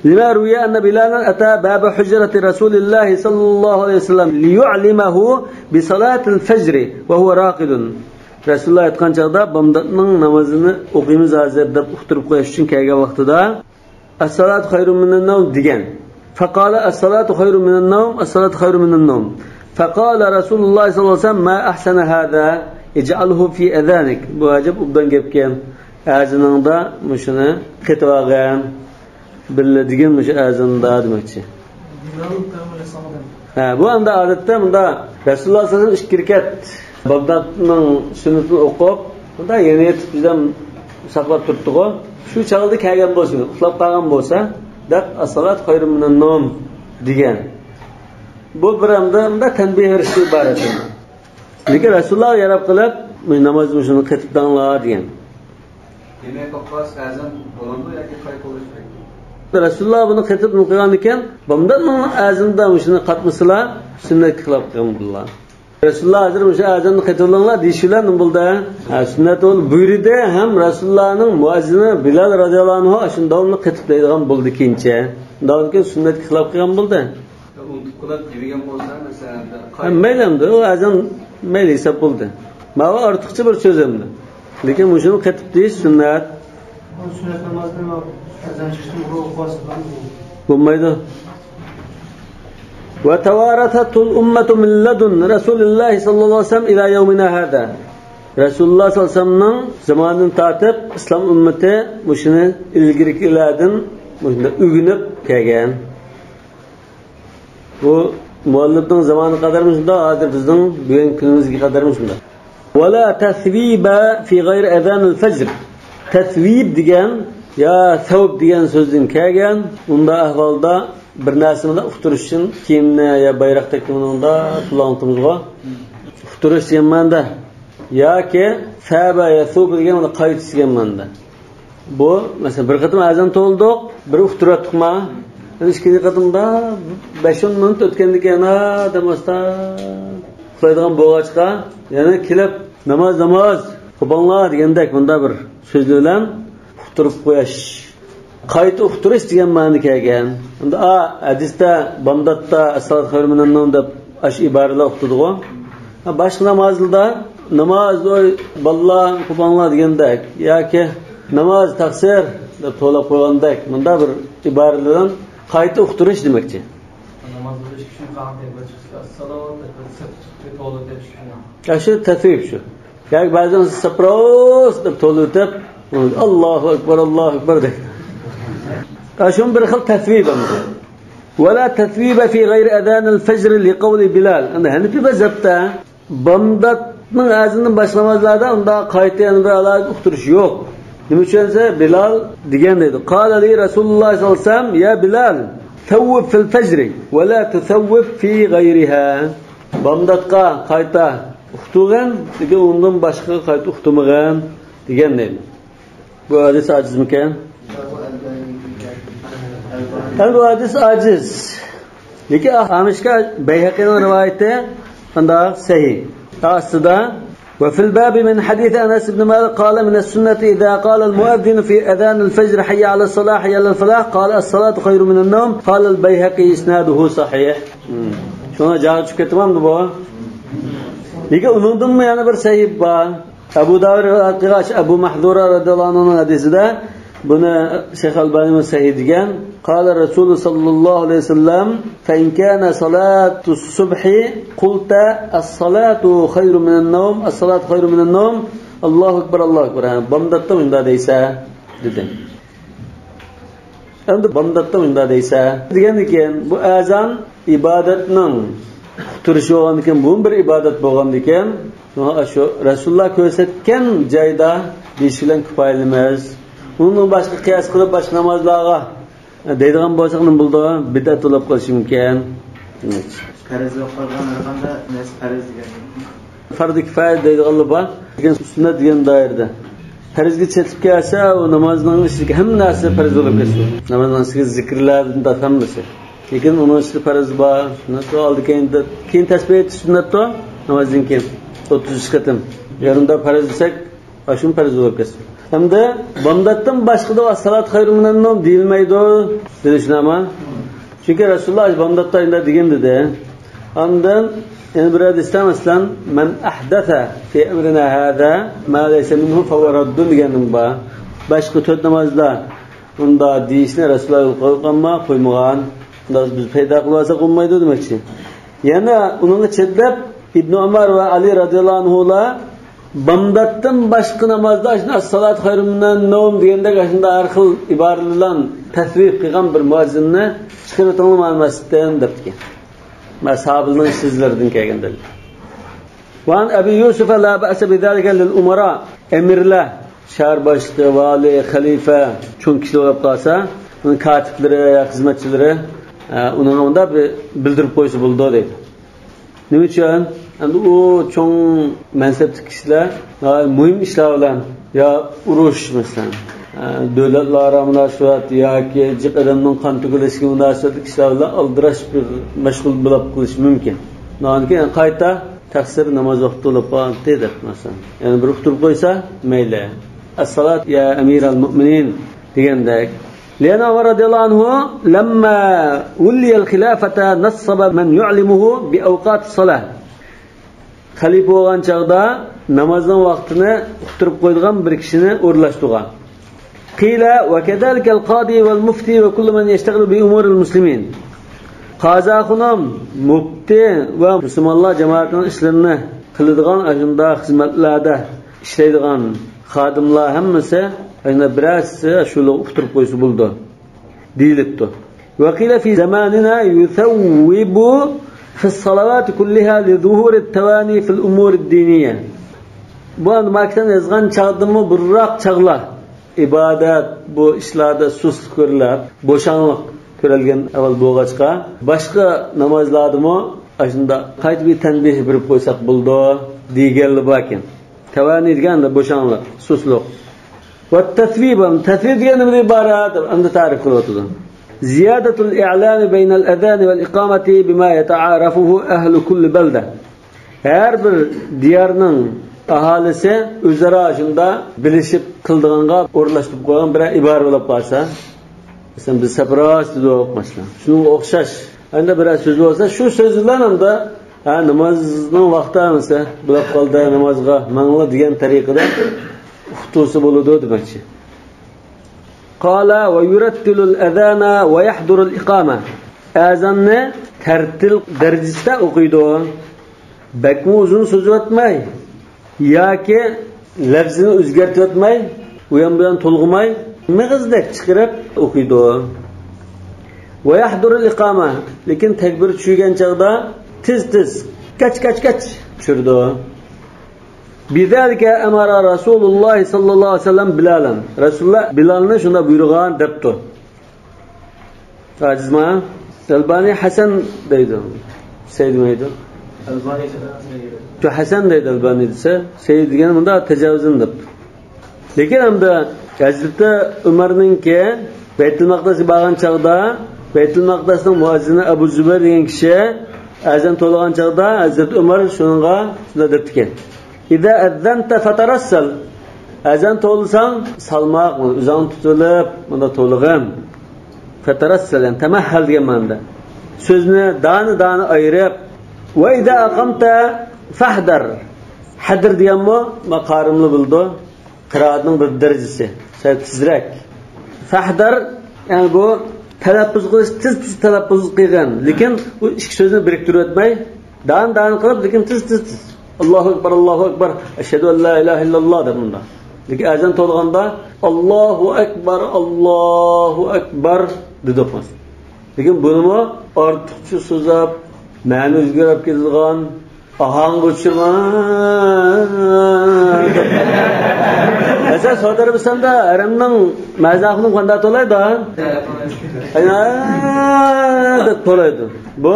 لما روي أن بلالا أتى باب حجرة رسول الله صلى الله عليه وسلم ليعلمه بصلاة الفجر وهو راقد. رەسۇلۇللا ياتقان چاغدا بامداتنىڭ نامىزىنى ئوقۇيمىز ھازىر دەپ ئۇقتۇرۇپ قويۇش ئۈچۈن كەلگەن ۋاقتىدا، الصلاة خير من النوم دېگەن. فقال الصلاة خير من النوم، الصلاة خير من النوم. فقال رسول الله صلى الله عليه وسلم: ما أحسن هذا، اجعله في أذانك. بۇ ئەجەب ئوبدان گەپكەن. ئەزىنىڭدا مۇشۇنى قېتىۋالغىن. بىللە دېگىن مۇشۇ ئەزاندا دېمەكچى. ھە، بۇ ئەمدى ئادەتتە مۇندا رەسۇلۇللا سەللەللاھۇ ئەلەيھى ۋەسەللەم ئىككى رەكەت بامداتنىڭ سۈننىتىنى ئوقۇپ، مۇندا يەنە يېتىپ بىزدەن ساقلاپ تۇرۇپتىغۇ. شۇ چاغدا كەلگەن بولسا، ئۇخلاپ قالغان بولسا، دەپ، الصلاة خير من النوم دېگەن. بۇ بىر ئەمدى مۇندا تەنبىھ بېرىشتىن ئىبارەت. لېكىن رەسۇلۇللاغا ياراپ قىلىپ، نامازنى مۇشۇنى قېتىپ دەڭلار دېگەن. دېمەك، ئوقۇغاچ ئەزان بولامدۇ ياكى قايتا قىلىش كېرەك؟ رەسۇلۇللا بۇنى قېتىپ نېمە قىلغان ئىكەن؟ بامداتنىڭ ئەزىنىدە مۇشۇنى قاتمىسىلا، سۈننەتكە خىلاپ قىلغان بولىدۇ. رەسۇلۇللا ھازىر مۇشۇ ئەزاننى قېتىۋېلىڭلار دېيىشى بىلەن نېمە بولدى؟ ھە، سۈننەت بولدى، بۇيرۇدى ھەم رەسۇلۇللانىڭ مۇئەززىنى بىلال رازىياللاھۇ ئەنھۇ شۇنى داۋاملىق قېتىپ دەيدىغان بولدى كېيىنچە. ئۇنداق بولغان كېيىن سۈننەتكە خىلاپ قىلغان بولدى. ئۇنتۇپ قېلىپ دېمىگەن بولسا، مەسىلەن، ھە، مەيلى ئەمدى، ئۇ ئەزان مەيلى ھېساب بولدى. ماۋۇ ئارتۇقچە بىر سۆز ئەمدى. لېكىن مۇشۇنى قېتىپ دېيىش سۈننەت. سۈننەت نامازنى ئەزان چىقىشتىن بۇرۇن ئوقۇۋالسا بولامدۇ؟ بولمايدۇ. وتوارثته الأمة من لدن رسول الله صلى الله عليه وسلم إلى يومنا هذا. رەسۇلۇللا سەللەللاھۇ ئەلەيھى ۋەسەللەمنىڭ زامانىدىن تارتىپ ئىسلام ئۈممىتى مۇشۇنى ئىلگىرىكىلەردىن مۇشۇنداق ئۆگىنىپ كەلگەن. بۇ مۇئەللىپنىڭ زامانىغا قەدەرمۇ شۇنداق، ھازىر بىزنىڭ بۈگۈنكى كۈنىمىزگە قەدەرمۇ شۇنداق. ولا تثويب في غير أذان الفجر. تەسۋىب دېگەن يا سەۋب دېگەن سۆزدىن كەلگەن. ئۇنداق ئەھۋالدا بىر نەرسىنى ئۇقتۇرۇش ئۈچۈن كىيىمنى يا بايراقتەك نېمىنى ئۇنداق پۇلاڭلىتىمىزغۇ. ئۇقتۇرۇش دېگەن مەنىدە. ياكى سابە يەسۇبۇ دېگەن مانا قايتىش دېگەن مەنىدە. بۇ، مەسىلەن، بىر قېتىم ئەزان توۋلىدۇق، بىر ئۇقتۇرۇۋەتتۇقما؟ ئەمدى ئىككىنچى قېتىمدا بەش-ئون مىنۇت ئۆتكەندىن كېيىن، ھا، دەم ئاستا ئۇخلايدىغان بولغاچقا، يەنە كېلىپ، ناماز، ناماز، قوپاڭلار دېگەندەك مۇنداق بىر سۆزلەر بىلەن ئۇقتۇرۇپ قويۇش. قايتا ئۇقتۇرۇش دېگەن مەنىدە كەلگەن. ئەمدى ئا، ھەدىستە بامداتتا ئەسسالاتۇ خەيرۇم مىنەننەۋم دەپ ئاشۇ ئىبارىلەر ئۇقتۇرىدىغۇ. ھە، باشقا نامازلاردا ناماز، ئوي، بالىلار، قوپاڭلار دېگەندەك ياكى ناماز تەقسىر دەپ توۋلاپ قويغاندەك مۇنداق بىر ئىبارە بىلەن قايتا ئۇقتۇرۇش دېمەكچى. ناماز ئوقۇش ئۈچۈن قاڭ تەكبىر چىقسا، ئەسسالام تەكبىر چىقسا، توۋلاپ كېتىش ئۈچۈن. يا شۇ تەسۋىب شۇ. ياكى بەزىدە سەپراس دەپ توۋلاپ ئۆتۈپ، ئاللاھۇ ئەكبەر، ئاللاھۇ ئەكبەر دەيدۇ. ھە، شۇمۇ بىر خىل تەسۋىب ئەمدى. ولا تثويب في غير أذان الفجر لقول بلال. ئەمدى ھەنىفىي مەزھەپتە بامداتنىڭ ئەزىنىدىن باشقا نامازلاردا ئۇنداق قايتا يەنە بىر ئالاھىدە ئۇقتۇرۇش يوق. نېمە ئۈچۈن دېسە، بىلال دېگەن دەيدۇ. قال لي رسول الله صلى الله عليه وسلم: يا بلال، ثوب في الفجر ولا تثوب في غيرها. بامداتقا قايتا ئۇقتۇرغىن، لېكىن ئۇندىن باشقىغا قايتا ئۇقتۇرمىغىن دېگەن دەيدۇ. بۇ ھەدىس ئاجىزمىكەن؟ ھەم بۇ ھەدىس ئاجىز. لېكىن ئامىشكا بەيھەقىنىڭ رىۋايىتى ئانداق سەھىھ. ئاستىدا وفي الباب من حديث أنس بن مالك قال: من السنة إذا قال المؤذن في أذان الفجر: حي على الصلاة، حي على الفلاح، قال: الصلاة خير من النوم. قال البيهقي: إسناده صحيح. شۇڭا جاغا چۈشۈپ كېتىۋالدى بۇ. لېكىن ئۇنىڭدىنمۇ يەنە بىر سەھىھ بار. ئەبۇ داۋۇد رىۋايەت قىلغاچ، ئەبۇ مەھزۇرە رەزىياللاھۇ ئەنھۇنىڭ ھەدىسىدە بۇنى شەيخ ئەلبانىمۇ سەھىھ دېگەن. قال رسول صلى الله عليه وسلم: فإن كان صلاة الصبح قلت: الصلاة خير من النوم، الصلاة خير من النوم، الله أكبر، الله أكبر. ھە، بامداتتا مۇنداق دەيسە، دېدى. ئەمدى بامداتتا مۇنداق دەيسە، دېگەندىن كېيىن، بۇ ئەزان ئىبادەتنىڭ ئۇقتۇرۇشى بولغاندىكىن، بۇمۇ بىر ئىبادەت بولغاندىكىن، شۇڭا شۇ رەسۇلۇللا كۆرسەتكەن جايدا دېيىش بىلەن كۇپايىلىمىز. ئۇنىڭ باشقا قىياس قىلىپ، باشقا نامازلارغا دەيدىغان بولساق، نېمە بولىدۇ؟ بىدئەت بولۇپ قېلىشى مۇمكىن. پەرز بولۇپ قالغان ھەر قانداق نەرسە پەرز دېگەن. پەردى كىپايە دەيدىغانلار بار. لېكىن سۈننەت دېگەن دائىرىدە. پەرزگە چېتىپ كەلسە، ئۇ نامازنىڭ ئىچىدىكى ھەممە نەرسە پەرز بولۇپ كەتسۇن. نامازنىڭ ئىچىدىكى زىكىرلەردىن تارتىپ ھەممىسى. لېكىن ئۇنىڭ ئىچىدە پەرز بار. سۈننەت ئالدى كەينىدە، كېيىن تەسبىھ ئېيتىش سۈننەتتۇ. نامازدىن كېيىن ئوتتۇز ئۈچ قېتىم. يېرىمدا پەرز دېسەك، ئاشۇمۇ پەرز بولۇپ كەتسۇن. ھەمدە بامداتتىن باشقىدا «ئەسسالاتۇ خەيرۇم مىنەننوم» دېيىلمەيدۇ دېدى، شۇنداقمۇ؟ چۈنكى رەسۇلۇللا بامداتتا ئەندە دېگەن دېدى. ئاندىن يەنە بىر ھەدىستە، مەسىلەن، «مەن ئەھدەسە فى ئەمرىنا ھازا ما لەيسە مىنھۇ فەھۇۋە رەددۇن» دېگەننىڭ بار. باشقا تۆت نامازدا ئۇنداق دېيىشنى رەسۇلۇللا يولغا قويغانمۇ؟ قويمىغان. ئۇنداق بىز پەيدا قىلىۋالساق بولمايدۇ دېمەكچى. يەنە ئۇنىڭغا چېتىلىپ ئىبنى ئۆمەر ۋە ئەلى رەزىياللاھۇ ئەنھۇلار بامداتتىن باشقا نامازدا شۇنداق «ئەسسالاتۇ خەيرۇم مىنەننوم» دېگەندەك ئاشۇنداق ھەر خىل ئىبارىلەر بىلەن تەسۋىپ قىلغان بىر مۇئەززىننى چىقىرىۋېتىڭلار مانا مەسچىتتىن دەپتىكەن. مانا ساھابىلەرنىڭ سۆزلىرىدىن كەلگەن دەلىل. وعن أبي يوسف لا بأس بذلك للأمراء. ئەمىرلەر، شەھەر باشلىقى، ۋالىي، خەلىپە، چوڭ كىشىلەر بولۇپ قالسا، ئۇنىڭ كاتىپلىرى يا خىزمەتچىلىرى، ئە، ئۇنىڭغا مۇنداق بىر بىلدۈرۈپ قويسا بولىدۇ دەيدۇ. نېمە ئۈچۈن؟ ئەمدى ئۇ چوڭ مەنسەپتىكى كىشىلەر ناھايىتى مۇھىم ئىشلار بىلەن، يا ئۇرۇش، مەسىلەن، ئە، دۆلەتلەر ئارا مۇناسىۋەت ياكى جىق ئادەمنىڭ قان تۆكۈلۈشىگە مۇناسىۋەتلىك ئىشلار بىلەن ئالدىراش بىر مەشغۇل بولۇپ قېلىشى مۇمكىن. ئۇنىڭدىن كېيىن قايتا تەقسىر، ناماز ۋاقتى بولۇپ قالدى دەپ، مەسىلەن، يەنە بىر ئۇقتۇرۇپ قويسا مەيلى. «ئەسسالات يا ئەمىرەل مۇئمىنىن» دېگەندەك. لأن عمر رضي الله عنه لما ولي الخلافة نصب من يعلمه بأوقات الصلاة. خەلىپە بولغان چاغدا نامازنىڭ ۋاقتىنى ئۇقتۇرۇپ قويىدىغان بىر كىشىنى ئورۇنلاشتۇرغان. قيل وكذلك القاضي والمفتي وكل من يشتغل بأمور المسلمين. قازى ئاخۇنۇم، مۇپتى ۋە مۇسۇلمانلار جامائىتىنىڭ ئىشلىرىنى قىلىدىغان ئاشۇنداق خىزمەتلەردە ئىشلەيدىغان خادىملار ھەممىسى، يەنە بىرەرسى شۇلارغا ئۇقتۇرۇپ قويسا بولىدۇ دېيىلىپتۇ. وقيل في زماننا يثوب في الصلوات كلها لظهور التواني في الأمور الدينية. بۇ ئەمدى ماكىتان يازغان چاغدىمۇ بۇرۇنراق چاغلار، ئىبادەت، بۇ ئىشلاردا سۇسلۇق كۆرۈلۈپ، بوشاڭلىق كۆرۈلگەن ئەھۋال بولغاچقا، باشقا نامازلاردىمۇ ئاشۇنداق قايتا بىر تەنبىھ بېرىپ قويساق بولىدۇ دېگەنلەر باركەن. تەۋانى دېگەن بوشاڭلىق، سۇسلۇق. ۋە تەسۋىب، تەسۋىب دېگەن نېمىدىن ئىبارەت؟ ئەمدى تەرىپ قىلىۋاتىدۇ. زىيادەتۇل ئىئلامى بەينەل ئەزانى ۋەل ئىقامەتى بىما يەتەئارەفۇھۇ ئەھلۇ كۇللى بەلدە. ھەر بىر دىيارنىڭ ئاھالىسى ئۆزئارا شۇنداق بىلىشىپ قىلىدىغانغا ئورۇنلاشتۇرۇپ قويغان بىرەر ئىبارە بولۇپ قالسا، مەسىلەن، بىز سەپراس دېدۇق، مەسىلەن. شۇنىڭغا ئوخشاش. ئەمدى بىرەر سۆز بولسا، شۇ سۆز بىلەن ئەمدى، ھە، نامازنىڭ ۋاقتى ئەمىسە، بولۇپ قالدى، نامازغا ماڭىلا دېگەن تەرىقىدە ئۇقتۇرسا بولىدۇ دېمەكچى. قال ويرتل الأذان ويحضر الإقامة. ئەزاننى تەرتىل دەرىجىسىدە ئوقۇيدۇ. بەكمۇ ئۇزۇن سوزۇۋەتمەي ياكى لەۋزىنى ئۆزگەرتىۋەتمەي، ئۇيان بۇيان تولغىماي، مېغىزدەك چىقىرىپ ئوقۇيدۇ. ويحضر الإقامة، لېكىن تەكبىر چۈشۈرگەن چاغدا تېز تېز، كاچ كاچ كاچ چۈشۈرىدۇ. بذلك أمر رسول الله صلى الله عليه وسلم بلالا. رەسۇلۇللا بىلالنى شۇنداق بۇيرۇغان دەپتۇ. ئاجىزما؟ ئەلبانى ھەسەن دەيدۇ. سەي دېمەيدۇ. ئەلبانى دېسە سەي دەيدۇ. شۇ ھەسەن دەيدۇ ئەلبانى دېسە. سەي دېگەن مۇنداق تاجاۋۇزدىن دەپتۇ. لېكىن ئەمدى ھەزرىتى ئۆمەرنىڭكى بەيتۇل مەقدىسكە بارغان چاغدا، بەيتۇل مەقدىسنىڭ مۇئەززىنى ئەبۇ زۇبەير دېگەن كىشى ئەزان توۋلىغان چاغدا ھەزرىتى ئۆمەر شۇنىڭغا شۇنداق دەپتىكەن. إذا أذنت فترسل. ئەزان توۋلىساڭ، سالماق، ئۆزۈڭنى تۇتۇۋېلىپ، مۇنداق توۋلىغىن. فترسل، يەنى تەمەھھەل دېگەن مەنىدە. سۆزنى دانە-دانە ئايرىپ. وإذا أقمت فاحذر. ھەدىر دېگەنمۇ ماقارىملا بولىدۇ. قىرائەتنىڭ بىر دەرىجىسى. سەل تېزرەك. فاحذر، يەنى بۇ تەلەپپۇز قىلىش، تېز-تېز تەلەپپۇز قىلغىن. لېكىن بۇ ئىككى سۆزنى بىرىكتۈرۈۋەتمەي، دانە-دانە قىلىپ، لېكىن تېز-تېز-تېز. الله أكبر، الله أكبر، أشهد أن لا إله إلا الله دەپ مۇنداق. لېكىن ئەزان توۋلىغاندا، الله أكبر، الله أكبر دېدۇق مەسىلەن. لېكىن بۇنىمۇ ئارتۇقچە سوزاپ، مەنە ئۆزگىرىپ كېتىدىغان، ئاھاڭغا ئۇچرىغان. مەسىلەن، سەئۇدى ئەرەبىستاندا ھەرەمنىڭ مەزىن ئاخۇنۇم قانداق توۋلايدۇ؟ ئايا دەپ توۋلايدۇ. بۇ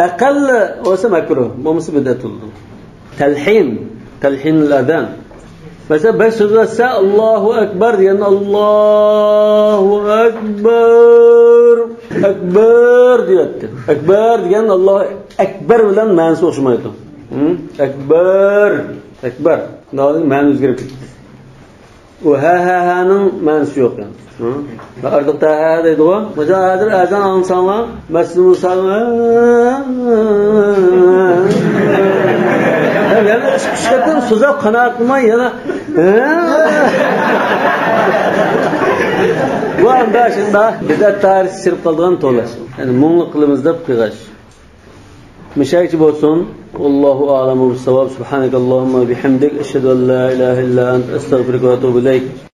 ئەقەللى بولسا مەكرۇھ، بولمىسا بىدئەت بولىدۇ. تەلھىن، تەلھىنۇل ئەزان. مەسىلەن، بەك سۆزلەتسە، ئاللاھۇ ئەكبەر دېگەندە، ئاللاھۇ ئەكبەر، ئەكبەر دېيەتتى. ئەكبەر دېگەن ئاللاھۇ ئەكبەر بىلەن مەنىسى ئوخشىمايدۇ. ھە؟ ئەكبەر، ئەكبەر. مەنە ئۆزگىرىپ كېتىدۇ. ئۇ ھە، ھە، ھەنىڭ مەنىسى يوق يەنى. ھە؟ ئارتۇق تەھە دەيدىغۇ. مىسال، ھازىر ئەزان ئاڭلىساڭلار، مەسچىدىمۇ ساڭا، يەنە ئۈچ، ئۈچ قېتىم سوزاپ قانائەت قىلماي، يەنە، بۇ ئاندا شۇنداق بىدئەت دائىرىسى چىرىپ قالىدىغان توۋلاش. يەنى مۇڭلۇق قىلىمىز دەپ قىلغاچ. مۇشۇ يەرگىچە بولسۇن. والله أعلم بالصواب. سبحانك اللهم وبحمدك، أشهد أن لا إله إلا أنت، أستغفرك وأتوب إليك.